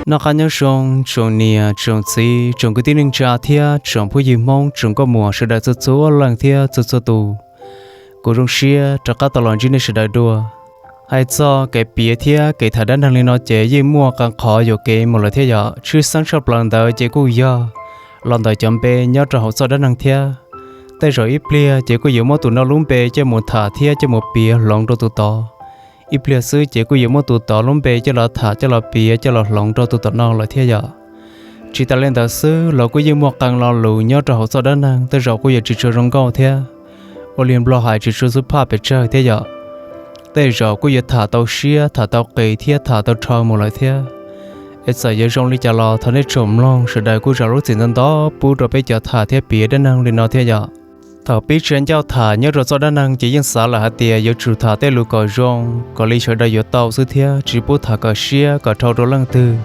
Noj qab nyob zoo tsoom niam tsoom txiv, tsoom kwv tij neej tsa thiab tsoom phooj ywg Hmoob, tsoom nkauj muam sawv daws txhua txhua leej thiab txhua txhua tus. Kuv zoo siab rov qab tau los ntsib nej sawv daws dua. Hais txog kev piav thiab kev tham dab neeg li no ces yeej muaj qee qhov yuam kev mus lawm thiab yom. Tshwj xeeb tshaj plaws ntawd ces kuj yog los ntawm cov npe nyob rau hauv txoj dab neeg thiab. Tej zaum ib pliag ces kuj yuav muab tus no lub npe coj mus tham thiab coj mus piav hloov rau tus tod. Ib pliag xwb ces kuj yuav muab tus tod lub npe coj los tham, coj los piav, coj los hloov rau tus tom no lawm thiab yom. Tsis tas li ntawd xwb los kuj yeej muaj qee lo lus nyob rau hauv txoj dab neeg tej zaum kuj yuav tsis tshua zoo nkauj thiab, ua li Nplog hais tsis tshua xub phaj pes tsawg thiab yom. Tej zaum kuj yuav tham tau siab, tham tau qis thiab tham tau dhau mus lawm thiab. Es txawm yuav zoo li cas los thov nej tsoom mloog sawv daws kuj zam lub txim ntau ntau pub rau peb cov tham thiab piav dab neeg li no thiab yom. Thaum pib tsa ncauj tham nyob rau txoj dab neeg ces yeej xav lawm hais tias yuav tsum tham tej lus kom zoo, kom li sawv daws yuav tau xwb thiab tsis pub tham kom siab kom dhau rau leej twg,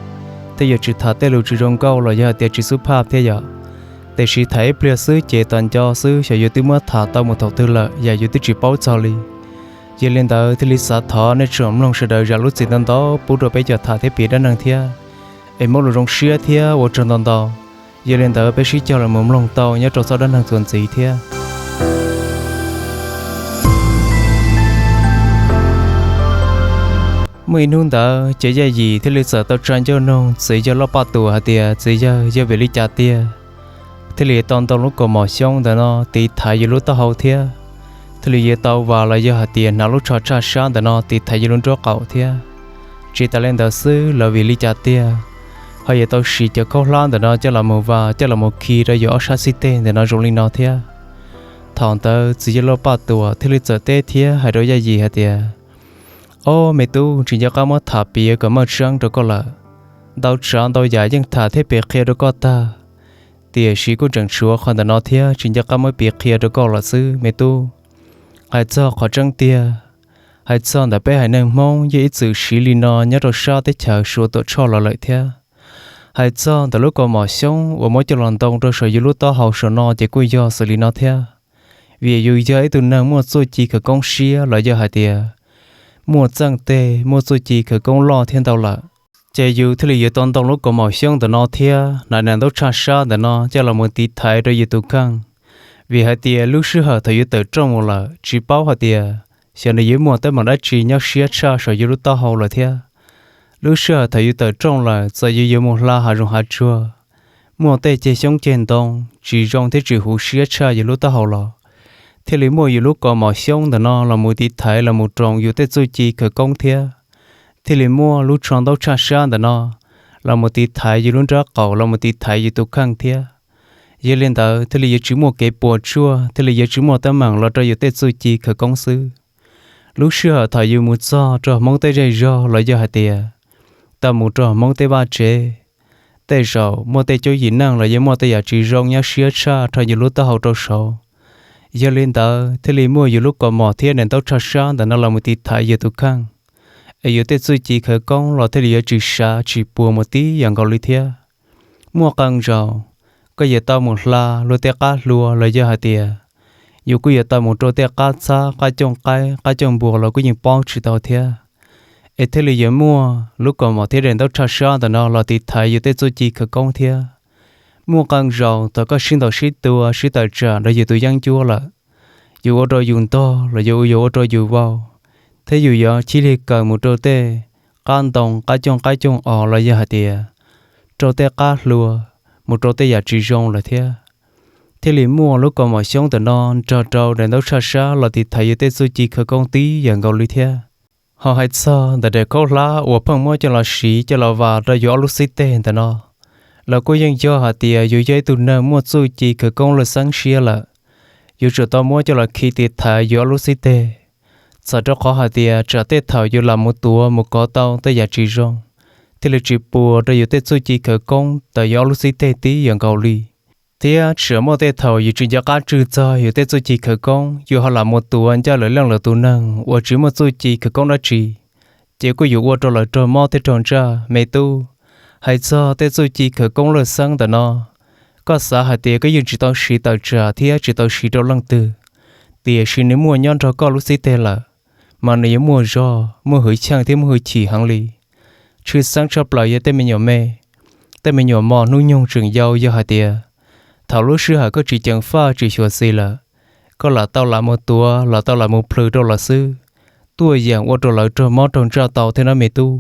thiab yuav tsum tham tej lus tsis zoo nkauj los yog hais tias tsis xub phaj thiab yom. Tiam sis tham ib pliag xwb ces tos nco xwb xyov yus twb muab tham tau mus thaum twg lawm, yam yus twb tsis paub txog li. Yog li ntawd thiaj li xav thov nej tsoom mloog sawv daws zam lub txim ntau ntau pub rau peb cov tham thiab piav dab neeg thiab, es muab lus zoo siab thiab ua tsaug ntau ntau. Yog li ntawd peb sib cog los mus mloog tau nyob rau txoj dab neeg txuas ntxiv thiab. Muaj ib hnub ntawd ces Yaj Yim thiaj li txawm tau tsa ncauj nug txiv yawg Lauj Paj Tuam hais tias, txiv yawg, yog vim li cas tiag thiaj li tau ntoo lub kaus mom xyoob ntawm no tiv thaiv yus lub taub hau thiab? Thiaj li yuav tau vas los yog hais tias hnav lub tsho tshaj sab ntawm no tiv thaiv yus lub nraub qaum thiab? Tsis tas li ntawd xwb los vim li cas tiag ho yuav tau siv cov khaub hlab ntawm no coj los mus vas, coj los mus khi rau yus ob sab xib teg ntawm no zoo li no thiab? Thaum ntawd txiv yawg Lauj Paj Tuam thiaj li txawm teb thiab hais rau Yaj Yim hais tias, ob, me tub, tsis nco qab muab tham piav kom meej tseeb rau koj lawm. Ntau tsav ntau yam yeej tham thiab piav qhia rau koj tag, tiam sis kuj tseem tshuav qhov ntawm no thiab tsis nco qab muab piav qhia rau koj lawm xwb me tub. Hais txog qhov tseeb tiag, hais txog ntawm peb haiv neeg Hmoob yeej ib txwm siv li no nyob rau sab teb chaws Suav tuam tshoj los lawm thiab. Hais txog ntawm lub kaus mom xyoob uas muab coj los ntoo rau saum yus lub taub hau saum no ces kuj yog xws li no thiab. Vim yus yog ib tug neeg muaj txuj ci khawv koob siab los yog hais tias muaj txeej teg, muaj txuj ci khawv koob loj thiab ntau lawm, ces yus thiaj li yuav tau ntoo lub kaus mom xyoob ntawm no thiab hnav daim ntaub tshaj sab ntawm no coj los mus tiv thaiv rau yus tus kheej. Vim hais tias lub sij hawm thaum yus tawm rooj mus lawm tsis paub hais tias xyov nws yuav muaj teeb meem dab tsi nyob siab tshaj saum yus lub taub hau lawm thiab. Lub sij hawm thaum yus tawm rooj lawm txawm yus yuav mus hla hav zoov hav tsuag, muaj tej ceg xyoob ceg ntoo tsis zoo thiab tsis huv siab tshaj yus lub taub hau los, thiaj li muaj yus lub kaus mom xyoob ntawm no los mus tiv thaiv los mus roos yus tej txuj ci khawv koob thiab. Thiaj li muaj lub tsho ntaub tshaj sab ntawm no los mus tiv thaiv yus lub nraub qaum, los mus tiv thaiv yus tus kheej thiab. Yog li ntawd thiaj li yuav tsis muaj kev puas tsuaj, thiaj li yuav tsis muaj teeb meem los rau yus tej txuj ci khawv koob xwb. Lub sij hawm thaum yus mus txog rau Hmoob tej zej zog los yog hais tias tau mus rau Hmoob tej vaj tsev, tej zaum muaj tej cuab yim neej los yog muaj tej yam tsis zoo nyob siab tshaj rau yus lub taub hau rau saud. Yog li ntawd thiaj li muaj yus lub kaus mom thiab daim ntaub tshaj sab ntawm no los mus tiv thaiv yus tus kheej, es yus tej txuj ci khawv koob los thiaj li yuav tsis sav tsis puas mus tib yam nkaus li thiab. Muaj qee zaus koj yuav tau mus hla luag tej qab hlua los yog hais tias yus kuj yuav tau mus rau tej qab txhab, qab cooj qaib, qab cooj npua los kuj yeej paub tsis tau thiab. Es thiaj li yuav muaj lub kaus mom thiab daim ntaub tshaj sab ntawm no los tiv thaiv yus tej txuj ci khawv koob thiab. Muaj qee zaus thaum koj sib ntaus sib tua sib tawm tsam rau yus tus yeeb ncuab lawm, yus ua rau yus ntog los yog yus ua rau yus vau, thiab yus yuav chib lig kaws mus rau tej qab ntoo, qab cooj qaib cooj os los yog hais tias rau tej qab hlua, mus rau tej yam tsis zoo lawm thiab. Thiaj li muaj lub kaus mom xyoob ntawm no nrog rau daim ntaub tshaj sab los tiv thaiv yus tej txuj ci khawv koob tib yam nkaus li thiab. Ho hais txog ntawm daim khaub hlab uas pheej muab coj los siv coj los vas rau yus ob lub xib teg ntawm no, los kuj yeej yog hais tias yus yog ib tug neeg muaj txuj ci khawv koob lawj xeeb siab lawm, yuav tsum tau muab coj los khi tiv thaiv yus ob lub xib teg. Txawm rau qhov hais tias tsam tej thaum yus lam mus tuav mus kov tau tej yam tsis zoo, thiaj li tsis puas rau yus tej txuj ci khawv koob ntawm yus ob lub xib teg tib yam nkaus li. Thiab tseem muaj tej thaum yus tsis nco qab tswj txog yus tej txuj ci khawv koob, yus ho lam mus tuav ncaj lwm leej lwm tus neeg uas tsis muaj txuj ci khawv koob dab tsi, ces kuj yuav ua rau lawv raug mob thiab raug ntsaj. Me tub, hais txog tej txuj ci khawv koob lawj xeeb ntawm no, koj xav hais tias koj yeej tsis tau siv tawm tsam thiab tsis tau siv rau leej twg, tiam sis nws muaj nyob nrog koj lub xib teg lawm, mas nws yuav muaj zog, muaj hwj chim thiab muaj hwj chim heev li. Tshwj xeeb tshaj plaws yog tej me nyuam me, tej me nyuam mos hnub nyoog tseem yau, yog hais tias thaum lub sij hawm koj tsis ceev faj tsis xyuam xim lawm, koj lam tau lam mus tuav, lam tau lam mus plhws rau lawv xwb, tuaj yeem ua rau lawv raug mob raug ntsaj tau thiab nawb me tub.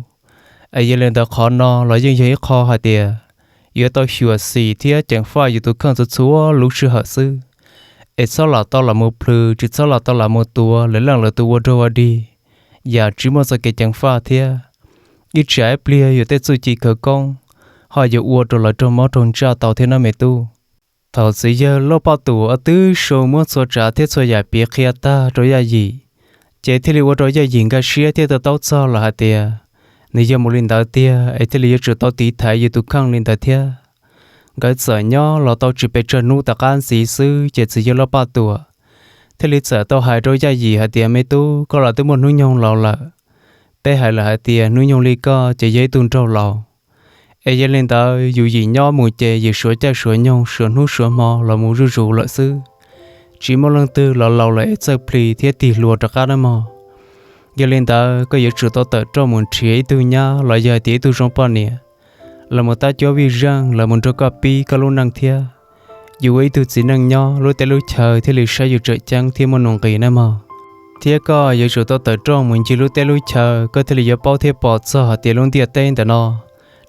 Es yog li ntawd qhov no los yeej yog ib qho hais tias yuav tau xyuam xim thiab ceev faj yus tus kheej txhua txhua lub sij hawm xwb. Es txhob lam tau lam mus plhws, tsis txhob lam tau lam mus tuav lawv leej lawv tus ua rag ua dig, yam tsis muaj txoj kev ceev faj thiab ib tsam ib pliag yus tej txuj ci khawv koob ho yuav ua rau lawv raug mob raug ntsaj tau thiab nawb me tub. Thaum txiv yawg Lauj Paj Tuam twb sau muab txhua tsav thiab txhua yam piav qhia tag rau Yaj Yim, ces thiaj li ua rau Yaj Yim nkag siab thiab to taub txog lawm hais tias nws yog mus li ntawd tiag es thiaj li yuav tsum tau tiv thaiv yus tus kheej li ntawd thiab. Nkawd txawm nyob los tau tsis pes tsawg hnub tom qab ntxiv xwb ces txiv yawg Lauj Paj Tuam thiaj li txawm tau hais rau Yaj Yim hais tias, Me tub, koj los twb muaj hnub nyoog laus lawm. Peb hais lawm hais tias hnub nyoog li koj ces yog ib tug nraug laus. Es yog li ntawd yus yim nyob mus ces yim suav caij suav nyoog suav hnub suav hmo los mus zuj zus lawm xwb, tsis muaj leej twg los laus lawm es txawj plhis thiab tig hluas rov qab nawb mog. Yog li ntawd koj yuav tsum tau tawm rooj mus nrhiav ib tug nyab los yog hais tias ib tug zoo poj niam los mus tab cuab vij zeej los mus nrog koj pib koj lub neej thiab. Yus ua ib tug txiv neej nyob lub teb lub chaw thiaj li saib yus tseem ceeb thiab muaj nuj nqis nawb mog. Thiab koj yuav tsum tau tawm rooj mus ncig lub teb lub chaw koj thiaj li yuav paub thiab pom txog hais tias lub ntiaj teb ntawm no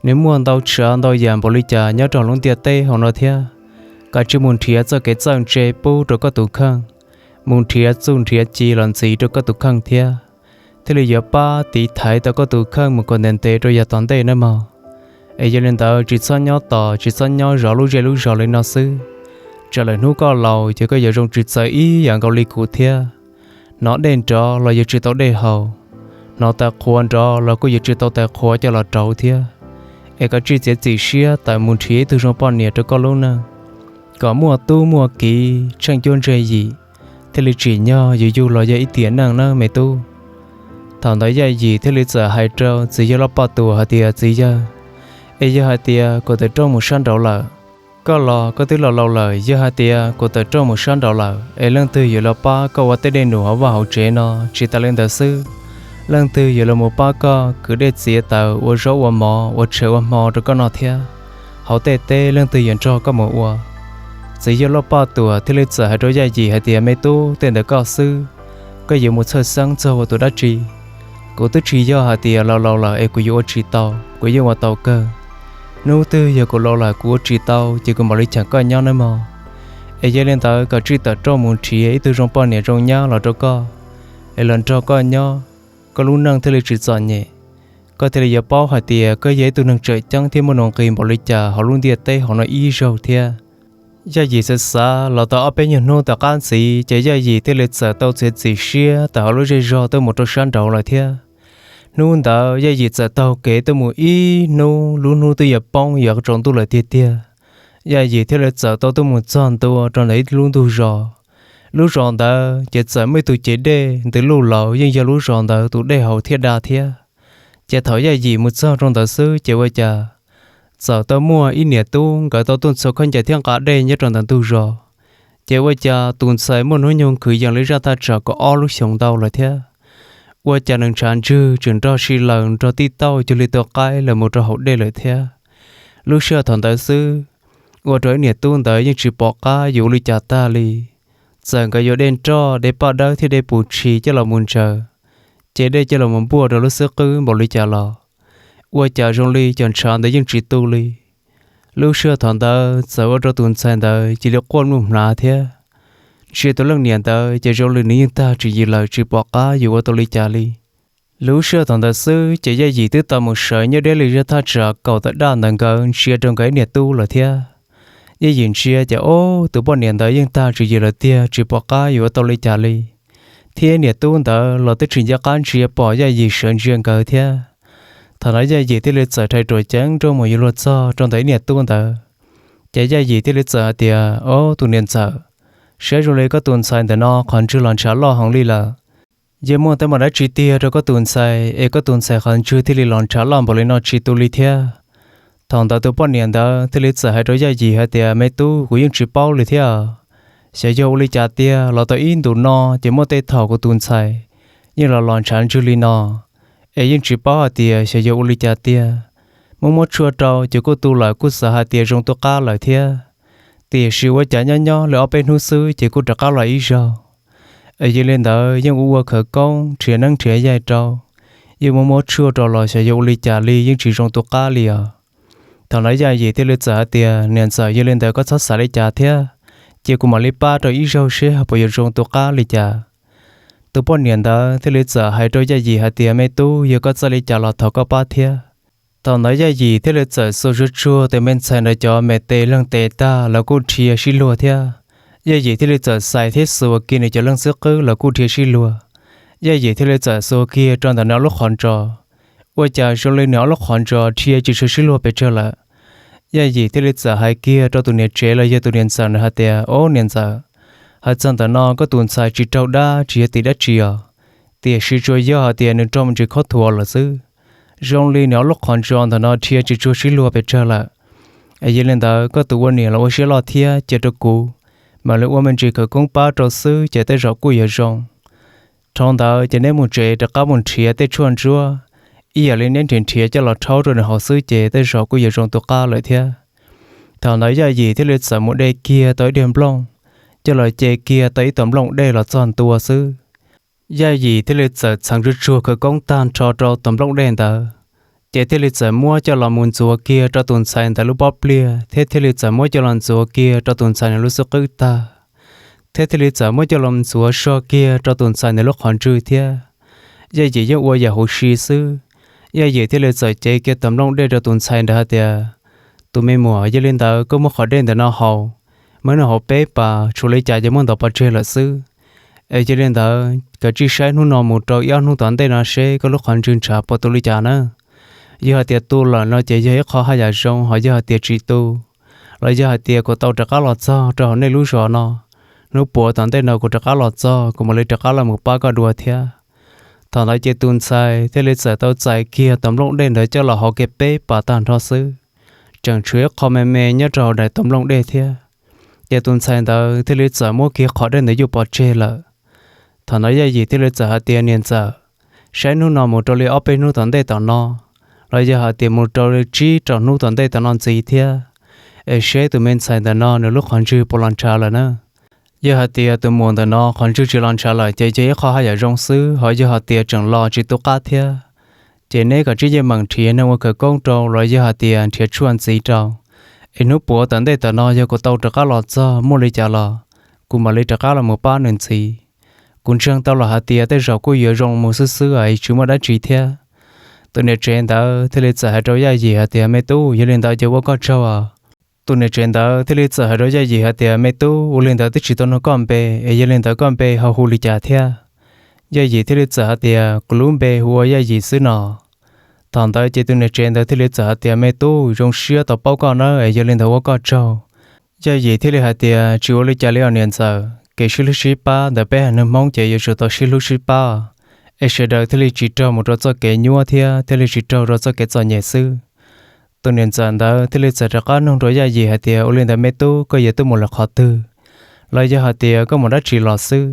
nws muaj ntau tsav ntau yam npaum li cas nyob rau lub ntiaj teb hauv no thiab. Kav tsij mus nrhiav txoj kev txawj ntse pub rau koj tus kheej, mus nrhiav txuj nrhiav ci los ntxiv rau koj tus kheej thiab, thiaj li yuav pab tiv thaiv tau koj tus kheej mus kom ntev ntev rau yav tom ntej nawb mog. Es yog li ntawd tsis txhob nyob tos, tsis txhob nyob zov lub zej lub zos li no xwb. Tsam lawm hnub koj laus ces koj yuav zoo tsis txawv ib yam nkaus li kuv thiab. Hnov dej nrov los yuav tsis tau dej haus, hnov taws qhuav nrov los kuj yuav tsis tau taws qhuav coj los rauv thiab. Es kav tsij txiav txim siab tawm mus nrhiav ib tug zoo poj niam rau koj lub neej, kom muaj tub muaj kiv tsheej cuab ntseg yim, thiaj li tsim nyog yus yug los yog ib tiam neej nawb me tub. Thaum ntawd Yaj Yim thiaj li txawm hais rau txiv yawg Lauj Paj Tuam hais tias, Txiv yawg, es yog hais tias kuv tawm rooj mus sab nraud lawm, koj los koj twb laus laus lawm, yog hais tias kuv tawm rooj mus sab nraud lawm es leej twg yuav los pab koj ua tej dej num hauv vaj hauv tsev no? Tsis tas li ntawd xwb, leej twg yuav los mus pab koj kwv dej txiav taws, ua zaub ua mov, ua tshais ua hmo rau koj noj thiab? Hauv tej teb leej twg yuav nrog koj mus ua? Txiv yawg Lauj Paj Tuam thiaj li txawm hais rau Yaj Yim hais tias, Me tub, tej ntawd koj xwb, koj yuav mus txhawj xeeb txog ua tus dab tsi? Kuv twb tsis yog hais tias laus laus lawm es kuv yuav ua tsis tau, kuv yeej ua tau kawg. Hnub twg yog kuv laus lawm kuv ua tsis tau ces kuv mam li cheem koj nyob nawb mog. Es yog li ntawd kav tsij tawm rooj mus nrhiav ib tug zoo poj niam zoo nyab los rau koj, es los nrog koj nyob, koj lub neej thiaj li tsis txom nyem. Koj thiaj li yuav paub hais tias koj yog ib tug neeg tseem ceeb thiab muaj nuj nqis npaum li cas hauv lub ntiaj teb hauv no ib zaug thiab. Yaj Yim xav xav los tau ob peb nyuag hnub tom qab ntxiv ces Yaj Yim thiaj li txawm tau txiav txim siab tawm hauv lub zej zog tuaj mus rau sab nraud lawm thiab. Hnub ntawd Yaj Yim txawm taug kev tuaj mus ib hnub, lub hnub twb yuav poob yuav tsaus ntuj lawm tiag tiag. Yaj Yim thiaj li txawm tau tuaj mus txog ntua rau ntawm ib lub ntug zos. Lub zos ntawd ces txawm muaj ib tug cev dej ntws luj laus, yeej yog lub zos ntawd tus dej haus thiab da thiab. Ces thaum Yaj Yim mus txog rau ntawd xwb ces ua cas txawm tau muaj ib niam tub nkawd tau tuaj ntxhua khaub ncaws thiab nqa dej nyob rau ntawm ntug zos. Ces ua cas tus ntxhais muaj hnub nyoog kwv yees li zaj thaj tsam kaum ob lub xyoos ntau lawm thiab. Ua cas nws ntshav ntswg tseem nrog si laws nrog tij tauj cuag li tua qaib los mus rau hauv dej lawm thiab. Lub sij hawm thaum ntawd xwb, ua rau ib niam tub ntawd yeej tsis pom qab yuav ua li cas tag li. Txawm nkawd yuav dej nroj, dej paj dawb thiab dej pus tshis coj los mus ntsaws, ces dej coj los mus npuaj rau lub xub qwb npaum li cas los ua cas zoo li cov ntshav ntawd yeej tsis tu li. Lub sij hawm thaum ntawd txawm ua rau tus ntxhais ntawd cia li quaj mluj hnav thiab. Ntsia tus leej niam ntawd ces zoo li nws yeej tag tswv yim lawm, tsis pom qab yuav ua tau li cas li. Lub sij hawm thaum ntawd xwb ces Yaj Yim twb tau mus sawv nyob deb li zaj thaj tsam kaum tawm daj ntawm nkawd ntsia rau nkawd ib niam tub lawm thiab. Yaj Yim ntsia ces, ob, tus poj niam ntawd yeej tag tswv yim lawm tiag, tsis pom qab yuav ua tau li cas li. Thiab niam tub ntawd los twb tsis nco qab ntsia pom Yaj Yim sawv ntsia nkawd thiab. Thaum no Yaj Yim thiaj li txawm rhais ruam ceev nrooj mus yuav luag txog rau ntawm ib niam tub ntawd. Ces Yaj Yim thiaj li txawm hais tias, ob, tus niam ntxawm, saib zoo li koj tus ntxhais ntawm no qhov ntswg los ntshav loj heev li lawm. Yeej muaj teeb meem dab tsi tiag rau koj tus ntxhais es koj tus ntxhais qhov ntswg thiaj li los ntshav loj npaum li no tsis tu li thiab? Thaum ntawd tus poj niam ntawd thiaj li txawm hais rau Yaj Yim hais tias, me tub, kuv yeej tsis paub li thiab. Xyov yog ua li cas tiag los tau ib ntus no ces muaj tej thaum kuv tus ntxhais yeej los los ntshav ntswg li no, es yeej tsis paub hais tias xyov yuav ua li cas tiag. Muab muab tshuaj rau ces kuj tu lawm, kuj xav hais tias zoo tu qab lawm thiab. Tiam sis ua cas nyob nyob li ob peb hnub xwb ces kuj rov qab los ib zaug. Es yog li ntawd yeej ua ua khawv koob nrhiav neeb nrhiav yaig rau, yeej muab muab tshuaj rau los xyov yuav ua li cas li yeej tsis zoo tu qab li os. Thaum ntawd Yaj Yim thiaj li txawm hais tias, Niam ntxawm, yog li ntawd koj txhob xav li cas thiab, cia kuv mam li pab rau ib zaug seb ho puas yuav zoo tu qab li cas. Tus poj niam ntawd thiaj li txawm hais rau Yaj Yim hais tias, Me tub, yog koj txawj li cas los thov koj pab thiab. Thaum ntawd Yaj Yim thiaj li txawm xuas tsuag tsuag tus me ntxhais ntawd cov me tes leeg tes tag, lawv kuj dhia sib luag thiab. Yaj Yim thiaj li txawm xais thiab xuas kiag nws cov leeg xwb qwb, lawv kuj dhia sib luag. Yaj Yim thiaj li txawm xuas kiag rau ntawm nws ob lub qhov ntsos. Ua cas zoo li nws ob lub qhov ntsos dhia tsis tshua sib luag pes tsawg lawm. Yaj Yim thiaj li txawm hais kiag rau tus niam tsev los yog tus niam ntxawm ntawd hais tias, Ob niam ntxawm, hais txog ntawm no koj tus ntxhais tsis raug dab tsis yog tim dab tsi os, tiam sis tsuas yog hais tias nws raug me ntsis khob thuav lawm xwb. Zoo li nws ob lub qhov ntsos ntawm no dhia tsis tshua sib luag pes tsawg lawm. Es yog li ntawd koj tus ua niam los ua siab loj thiab, cia rau kuv mam li ua me ntsis khawv koob pab rau xwb ces tej zaum kuj yuav zoo. Dhau ntawd ces neb mus tsev rov qab mus nrhiav tej tshuaj ntsuab, ib yam li neb nrhiav nrhiav coj los rhaub rau nws haus xwb ces tej zaum kuj yuav zoo tu qab lawm thiab. Thaum ntawd Yaj Yim thiaj li txawm mus de kiag tau ib diav nplooj, coj los ce kiag tau ib tog nplooj dej los txog ntua xwb. Yaj Yim thiaj li txawm txheev tsuag tsuag khawv koob tag nrho rau tog nplooj dej ntawd, ces thiaj li txawm muab coj los mus ntxuav kiag rau tus ntxhais ntawd lub pob pliag thiab thiaj li txawm muab coj los ntxuav kiag rau tus ntxhais nws lub xub qwb tag, thiab thiaj li txawm muab coj los ntxuav sog kiag rau tus ntxhais nws lub qhov ntswg thiab. Yaj Yim yeej ua yam huv si xwb. Yaj Yim thiaj li txawm cev kiag tog nplooj dej rau tus ntxhais ntawd hais tias, Tus me muam, yog li ntawd koj muab qhov dej ntawm no haus, muab nws haus peb pas, tshuav li cas ces muab ntov pov tseg lawm xwb. Es yog li ntawd kav tsij saib hnub no mus rau ib ob hnub tom ntej no seb koj lub qhov ntswg ntshav puas tu li cas na. Yog hais tias tu lawm no ces yog ib qho haj yam zoo, ho yog hais tias tsis tu, los yog hais tias kuv tau rov qab los txog rau hauv nej lub zos no, hnub puav tom ntej no kuv rov qab los txog kuv mam li rov qab los mus pab koj dua thiab. Thaum ntawd ces tus ntxhais thiaj li txawm tau txais kiag tog nplooj dej ntawd coj los haus kiag peb pas tag nrho xwb, tseem tshuav ib qho me me nyob rau hauv daim tog nplooj dej thiab. Ces tus ntxhais ntawd thiaj li txawm muab kiag qhov dej ntawd yuj pov tseg lawm. Thaum ntawd Yaj Yim thiaj li txawm hais tias, Niam ntxawm, saib hnub no mus rau li ob peb hnub tom ntej tom no, los yog hais tias mus rau li tsib rau hnub tom ntej tom no ntxiv thiab, es seb tus me ntxhais ntawm no nws lub qhov ntswg puas los ntshav lawm na. Yog hais tias tus muam ntawm no qhov ntswg tsis los ntshav lawm ces yog ib qho haj yam zoo xwb, ho yog hais tias tseem los tsis tu qab thiab, ces neb kav tsij yeej meem nrhiav neeg ua khawv koob rau los yog hais tias nrhiav tshuaj ntxiv rau, es hnub puav tom ntej tom no yog kuv tau rov qab los txog muaj li cas los kuv mam li rov qab los mus pab nws ntxiv. Kuv ntseeg tau los hais tias tej zaum kuj yuav zoo mus xwb xwb es tsis muaj dab tsi thiab. Tus niam tsev ntawd thiaj li txawm hais rau Yaj Yim hais tias, Me tub, yog li ntawd ces ua koj tsaug os. Tus niam tsev ntawd thiaj li txawm hais rau Yaj Yim hais tias, Me tub, ua li ntawd twb tsis tau nug koj npe, es yog li ntawd koj npe ho hu li cas thiab? Yaj Yim thiaj li txawm hais tias, Kuv lub npe hu ua Yaj Yim xwb no. Thaum ntawd ces tus niam tsev ntawd thiaj li txawm hais tias, Me tub, zoo siab tau paub koj nawb, es yog li ntawd ua koj tsaug. Yaj Yim thiaj li hais tias, Tsis ua li cas li os niam ntxawm, kev sib hlub sib pab ntawm peb haiv neeg Hmoob ces yuav tsum tau sib hlub sib pab, es sawv daws thiaj li tsis raug mus rau txoj kev nyuaj thiab thiaj li tsis raug rau txoj kev txom nyem xwb. Tus niam ntxawm ntawd thiaj li txawm rov qab nug rau Yaj Yim hais tias, Ua li ntawd me tub, koj yuav tuaj mus lawm qhov twg? Los yog hais tias koj mus dab tsi los xwb?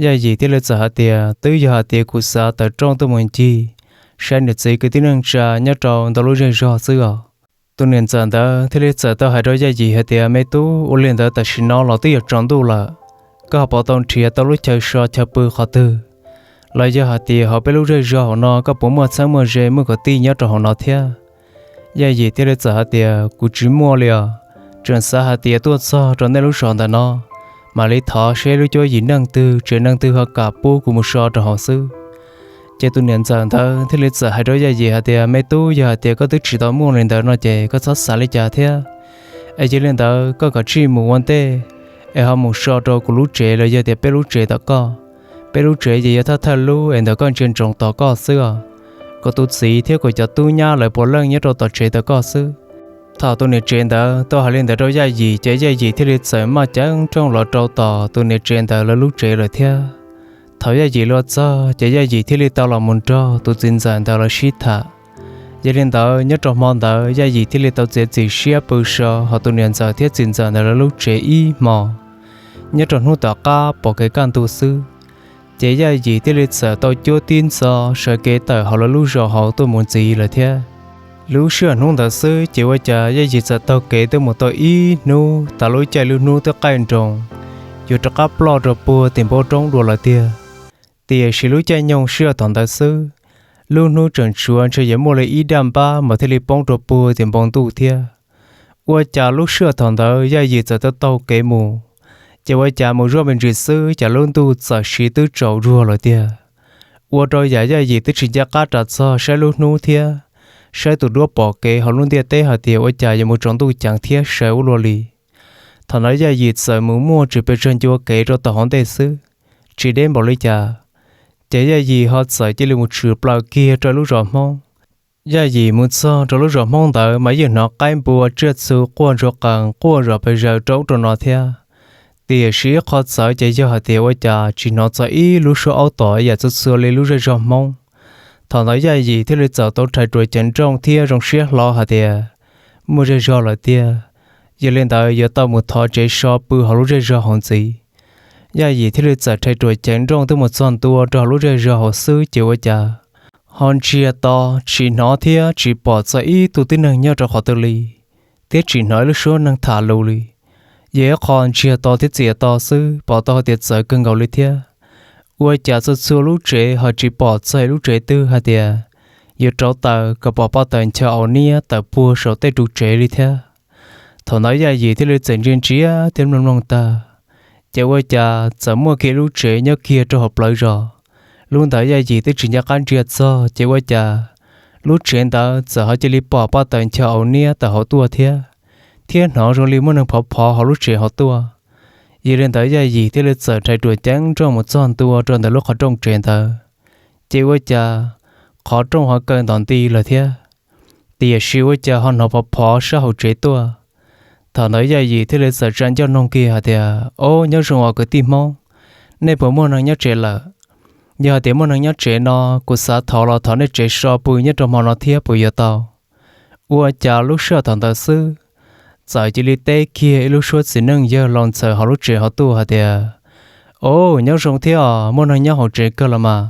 Yaj Yim thiaj li txawm hais tias, Twb yog hais tias kuv xav tawm rooj tuaj mus ncig saib niam txiv kwv tij neej tsa nyob rau ntau lub zej zog xwb os. Tus niam ntxawm ntawd thiaj li txawm tau hais rau Yaj Yim hais tias, Me tub, ua li ntawd tam sim no los twb yuav tsaus ntuj lawm, koj ho puas tau nrhiav tau lub chaw so chaw pw qhov twg? Los yog hais tias hauv peb lub zej zog hauv no koj puas muaj txheeb muaj ze muaj kwv tij nyob rau hauv no thiab? Yaj Yim thiaj li txawm hais tias, Kuv tsis muaj li os, tseem xav hais tias tuaj txog rau nej lub zos ntawm no, mam li thov seb lub cuab yim neeg twg tsev neeg twg ho kam pub kuv mus so rau hauv xwb. Ces tus niam ntxawm ntawd thiaj li txawm hais rau Yaj Yim hais tias, Me tub, yog hais tias koj twb tsis tau muaj li ntawd no ces koj txhob xav li cas thiab. Es yog li ntawd koj kav tsij mus ua ntej, es ho mus so rau kuv lub tsev los yog tias peb lub tsev tom koj. Peb lub tsev ces yog thawj thawj lub es ntawm koj ntsia ntsoov tos koj xwb os. Kuv tus txiv thiab kuv cov tub nyab lawv puav leej nyob rau tom tsev tos koj xwb. Thaum tus niam tsev ntawd tau hais li ntawd rau Yaj Yim ces Yaj Yim thiaj li txawm maj ceev nrooj los rau tom tus niam tsev ntawd lawv lub tsev lawm thiab. Thaum Yaj Yim los txog ces Yaj Yim thiaj li tau los mus nrog tus txiv ntxawm ntawd lawv sib tham. Yog li ntawd nyob rau hmo ntawd Yaj Yim thiaj li tau txiav txim siab pw so hauv tus niam ntxawm thiab txiv ntxawm ntawd lawv lub tsev ib hmo. Nyob rau hnub tom qab pom kev kaj ntug xwb, Ces Yaj Yim thiaj li txawm tau cuab tib ntxov sawv kev tawm hauv lawv lub zos hauv tuaj mus ntxiv lawm thiab. Lub sij hawm hnub ntawd xwb ces ua cas Yaj Yim txawm taug kev tuaj mus tau ib hnub, tas lub caij lub hnub twb qaij nroos, yuav rov qab ploj rau puag tim npoo roob dua lawm tiag. Tiam sis lub caij nyoog sij hawm thaum ntawd xwb, lub hnub tseem tshuav ntshe yuav muaj li ib daj npab mas thiaj li poob rau puag tim npoo ntuj thiab. Ua cas lub sij hawm thaum ntawd Yaj Yim txawm tau taug kev mus, ces ua cas mus zoj me ntsis xwb cas lub ntuj txawm siv twb tsaus zuag lawm tiag. Ua rau yam Yaj Yim twb tsis nco qab ras txog saib lub hnub thiab saib tus duab pom kev hauv lub ntiaj teb hais tias ua cas yuav mus tsaus ntuj ceev thiab sawv ua luaj li. Thaum ntawd Yaj Yim txawm mus muaj tsis pes tsawg ncua kev rau tom hauv ntej xwb, tsis deb npaum li cas, ces Yaj Yim ho txawm cia li mus tshwm plaws kiag rau lub zos Hmoob. Yaj Yim mus txog rau lub zos Hmoob ntawd mas yeej hnov qaib npua tsiaj txhu quaj ntsuag qees quaj zom pes zaws rau ub rau no thiab. Tiam sis ib qho txawv ces yog hais tias ua cas tsis hnov txog ib lub suab aub tom ib yam txhua txhua li lub zej zog Hmoob. Thaum ntawd Yaj Yim thiaj li txawm tau rhais ruam ceev nrooj thiab zoo siab hlo hais tias muaj zej zog lawm tiag, yog li ntawd yuav tau mus thov tsev so pw hauv lub zej zog hauv ntxiv. Yaj Yim thiaj li txawm rhais ruam ceev nrooj twb mus txog ntua rau hauv lub zej zog hauv xwb ces ua cas ho ntsiag to, tsis hnov thiab tsis pom txog ib tug tib neeg nyob rau qhov twg li, thiab tsis hnov ib lub suab neeg tham lus li. Yog ib qho ntsiag to thiab txias to xwb, pom tau hais tias txawv kawg nkaus li thiab. Ua cas txhua txhua lub tsev ho tsis pom txog ib lub tsev twg hais tias yuav rauv taws kom pom paj taws ncho aus niab tawm puag saum tej ru tsev li thiab. Thaum ntawd Yaj Yim thiaj li txawm ntsia ntsia thiab mloog mloog tag, ces ua cas txawm muaj kiag lub tsev nyob kiag rau hauv plawv zos. Lub ntawd Yaj Yim twb tsis nco qab ntsia txog ces ua cas lub tsev ntawd txawm ho cia li pom paj taws ncho aus niab tawm hauv tuaj thiab, thiab hnov zoo li muaj neeg phov phov hauv lub tsev hauv tuaj. Yog li ntawd Yaj Yim thiaj li txawm rhais ruam ceev nrooj mus txog ntua rau ntawm lub qhov rooj tsev ntawd, ces ua cas qhov rooj ho kaw ntom nti lawm thiab. Tiam sis ua cas ho hnov phov phov sab hauv tsev tuaj. Thaum ntawd Yaj Yim thiaj li txawm tsa ncauj noog kiag hais tias, Ob, nyob zoo os kwv tij Hmoob, nej puas muaj neeg nyob tsev lawm? Yog hais tias muaj neeg nyob tsev no, kuv xav thov los thov nej tsev so pw nyob rau hmo no thiab puas yuav tau? Ua cas lub sij hawm thaum ntawd xwb, txawm cia li teb kiag ib lub suab txiv neej yawg laus ntxhawv hauv lub tsev hauv tuaj hais tias, Ob, nyob zoo thiab os, muaj neeg nyob hauv tsev kawg los mas.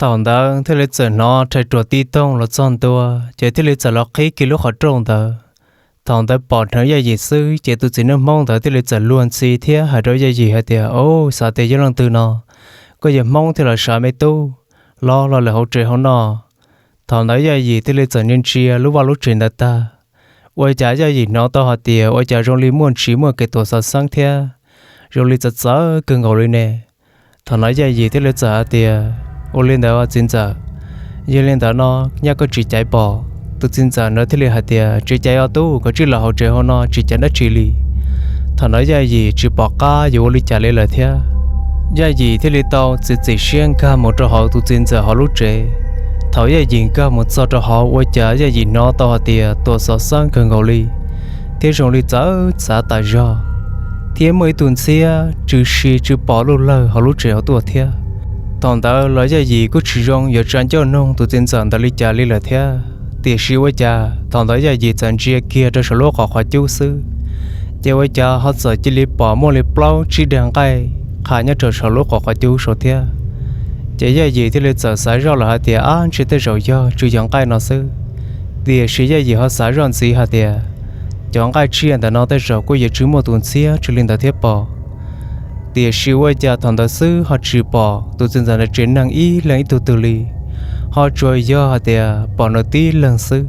Thaum ntawd thiaj li txawm hnov rhais ruam tib toog los txog ntua, ces thiaj li txawm los qhib kiag lub qhov rooj ntawd. Thaum ntawd pom dheev Yaj Yim xwb ces tus txiv neej Hmoob ntawd thiaj li txawm luag ntxhi thiab hais rau Yaj Yim hais tias, Ob, xav tias yog leej twg no, koj yog Hmoob thiab los sav me tub, los los lawm hauv tsev hauv no. Thaum ntawd Yaj Yim thiaj li txawm ntsia ntsia lub vaj lub tsev ntawd tag, ua cas Yaj Yim hnov tau hais tias ua cas zoo li muaj ntsis muaj kev tuam xov xeeb thiab zoo li txawv txawv kawg nkaus li ne. Thaum ntawd Yaj Yim thiaj li txawm hais tias, Ua li ntawd txiv ntxawm, yog li ntawd no nyaj koj tsis caiv pom? Tus txiv ntxawm ntawd thiaj li hais tias, Tsis caiv os tub, koj tsij los hauv tsev hauv no tsis caiv dab tsi li. Thaum ntawd Yaj Yim tsis pom qab yuav ua li cas li lawm thiab, Yaj Yim thiaj li tau txiav txim siab nkag mus rau hauv tus txiv ntxawm hauv lub tsev. Thaum Yaj Yim nkag mus txog rau hauv ua cas Yaj Yim hnov tau hais tias tuam xov xeeb kawg nkaus li, thiab zoo li txawv txav tas zog, thiab muaj ib tug ntxhiab tsw si tsw pom lub lawg hauv lub tsev hauv tuaj thiab. Thaum ntawd los Yaj Yim kuj tsis zoo yuav tsa ncauj noog tus txiv ntxawm ntawd li cas li lawm thiab, tiam sis ua cas thaum ntawd Yaj Yim txawm ntsia kiag rau saum lub qhov qhov cub xwb, ces ua cas ho txawm cia li pom muaj li plaub tsib daig nqaij qha nyob rau saum lub qhov qhov cub saud thiab. Ces Yaj Yim thiaj li txawm xav zoj lawm hais tias, Ab, ntshe tej zaum yog tsw yog nqaij no xwb. Tiam sis Yaj Yim ho xav zoj ntxiv hais tias, Cov nqaij tsiaj ntawm no tej zaum kuj yuav tsis muaj tus ntxhiab tsw li ntawd thiab pob. Tiam sis ua cas thaum ntawd xwb ho tsis pom tus txiv ntxawm ntawd tsev neeg ib leeg ib tug twg li, ho tsuas yog hais tias pom nws tib leeg xwb.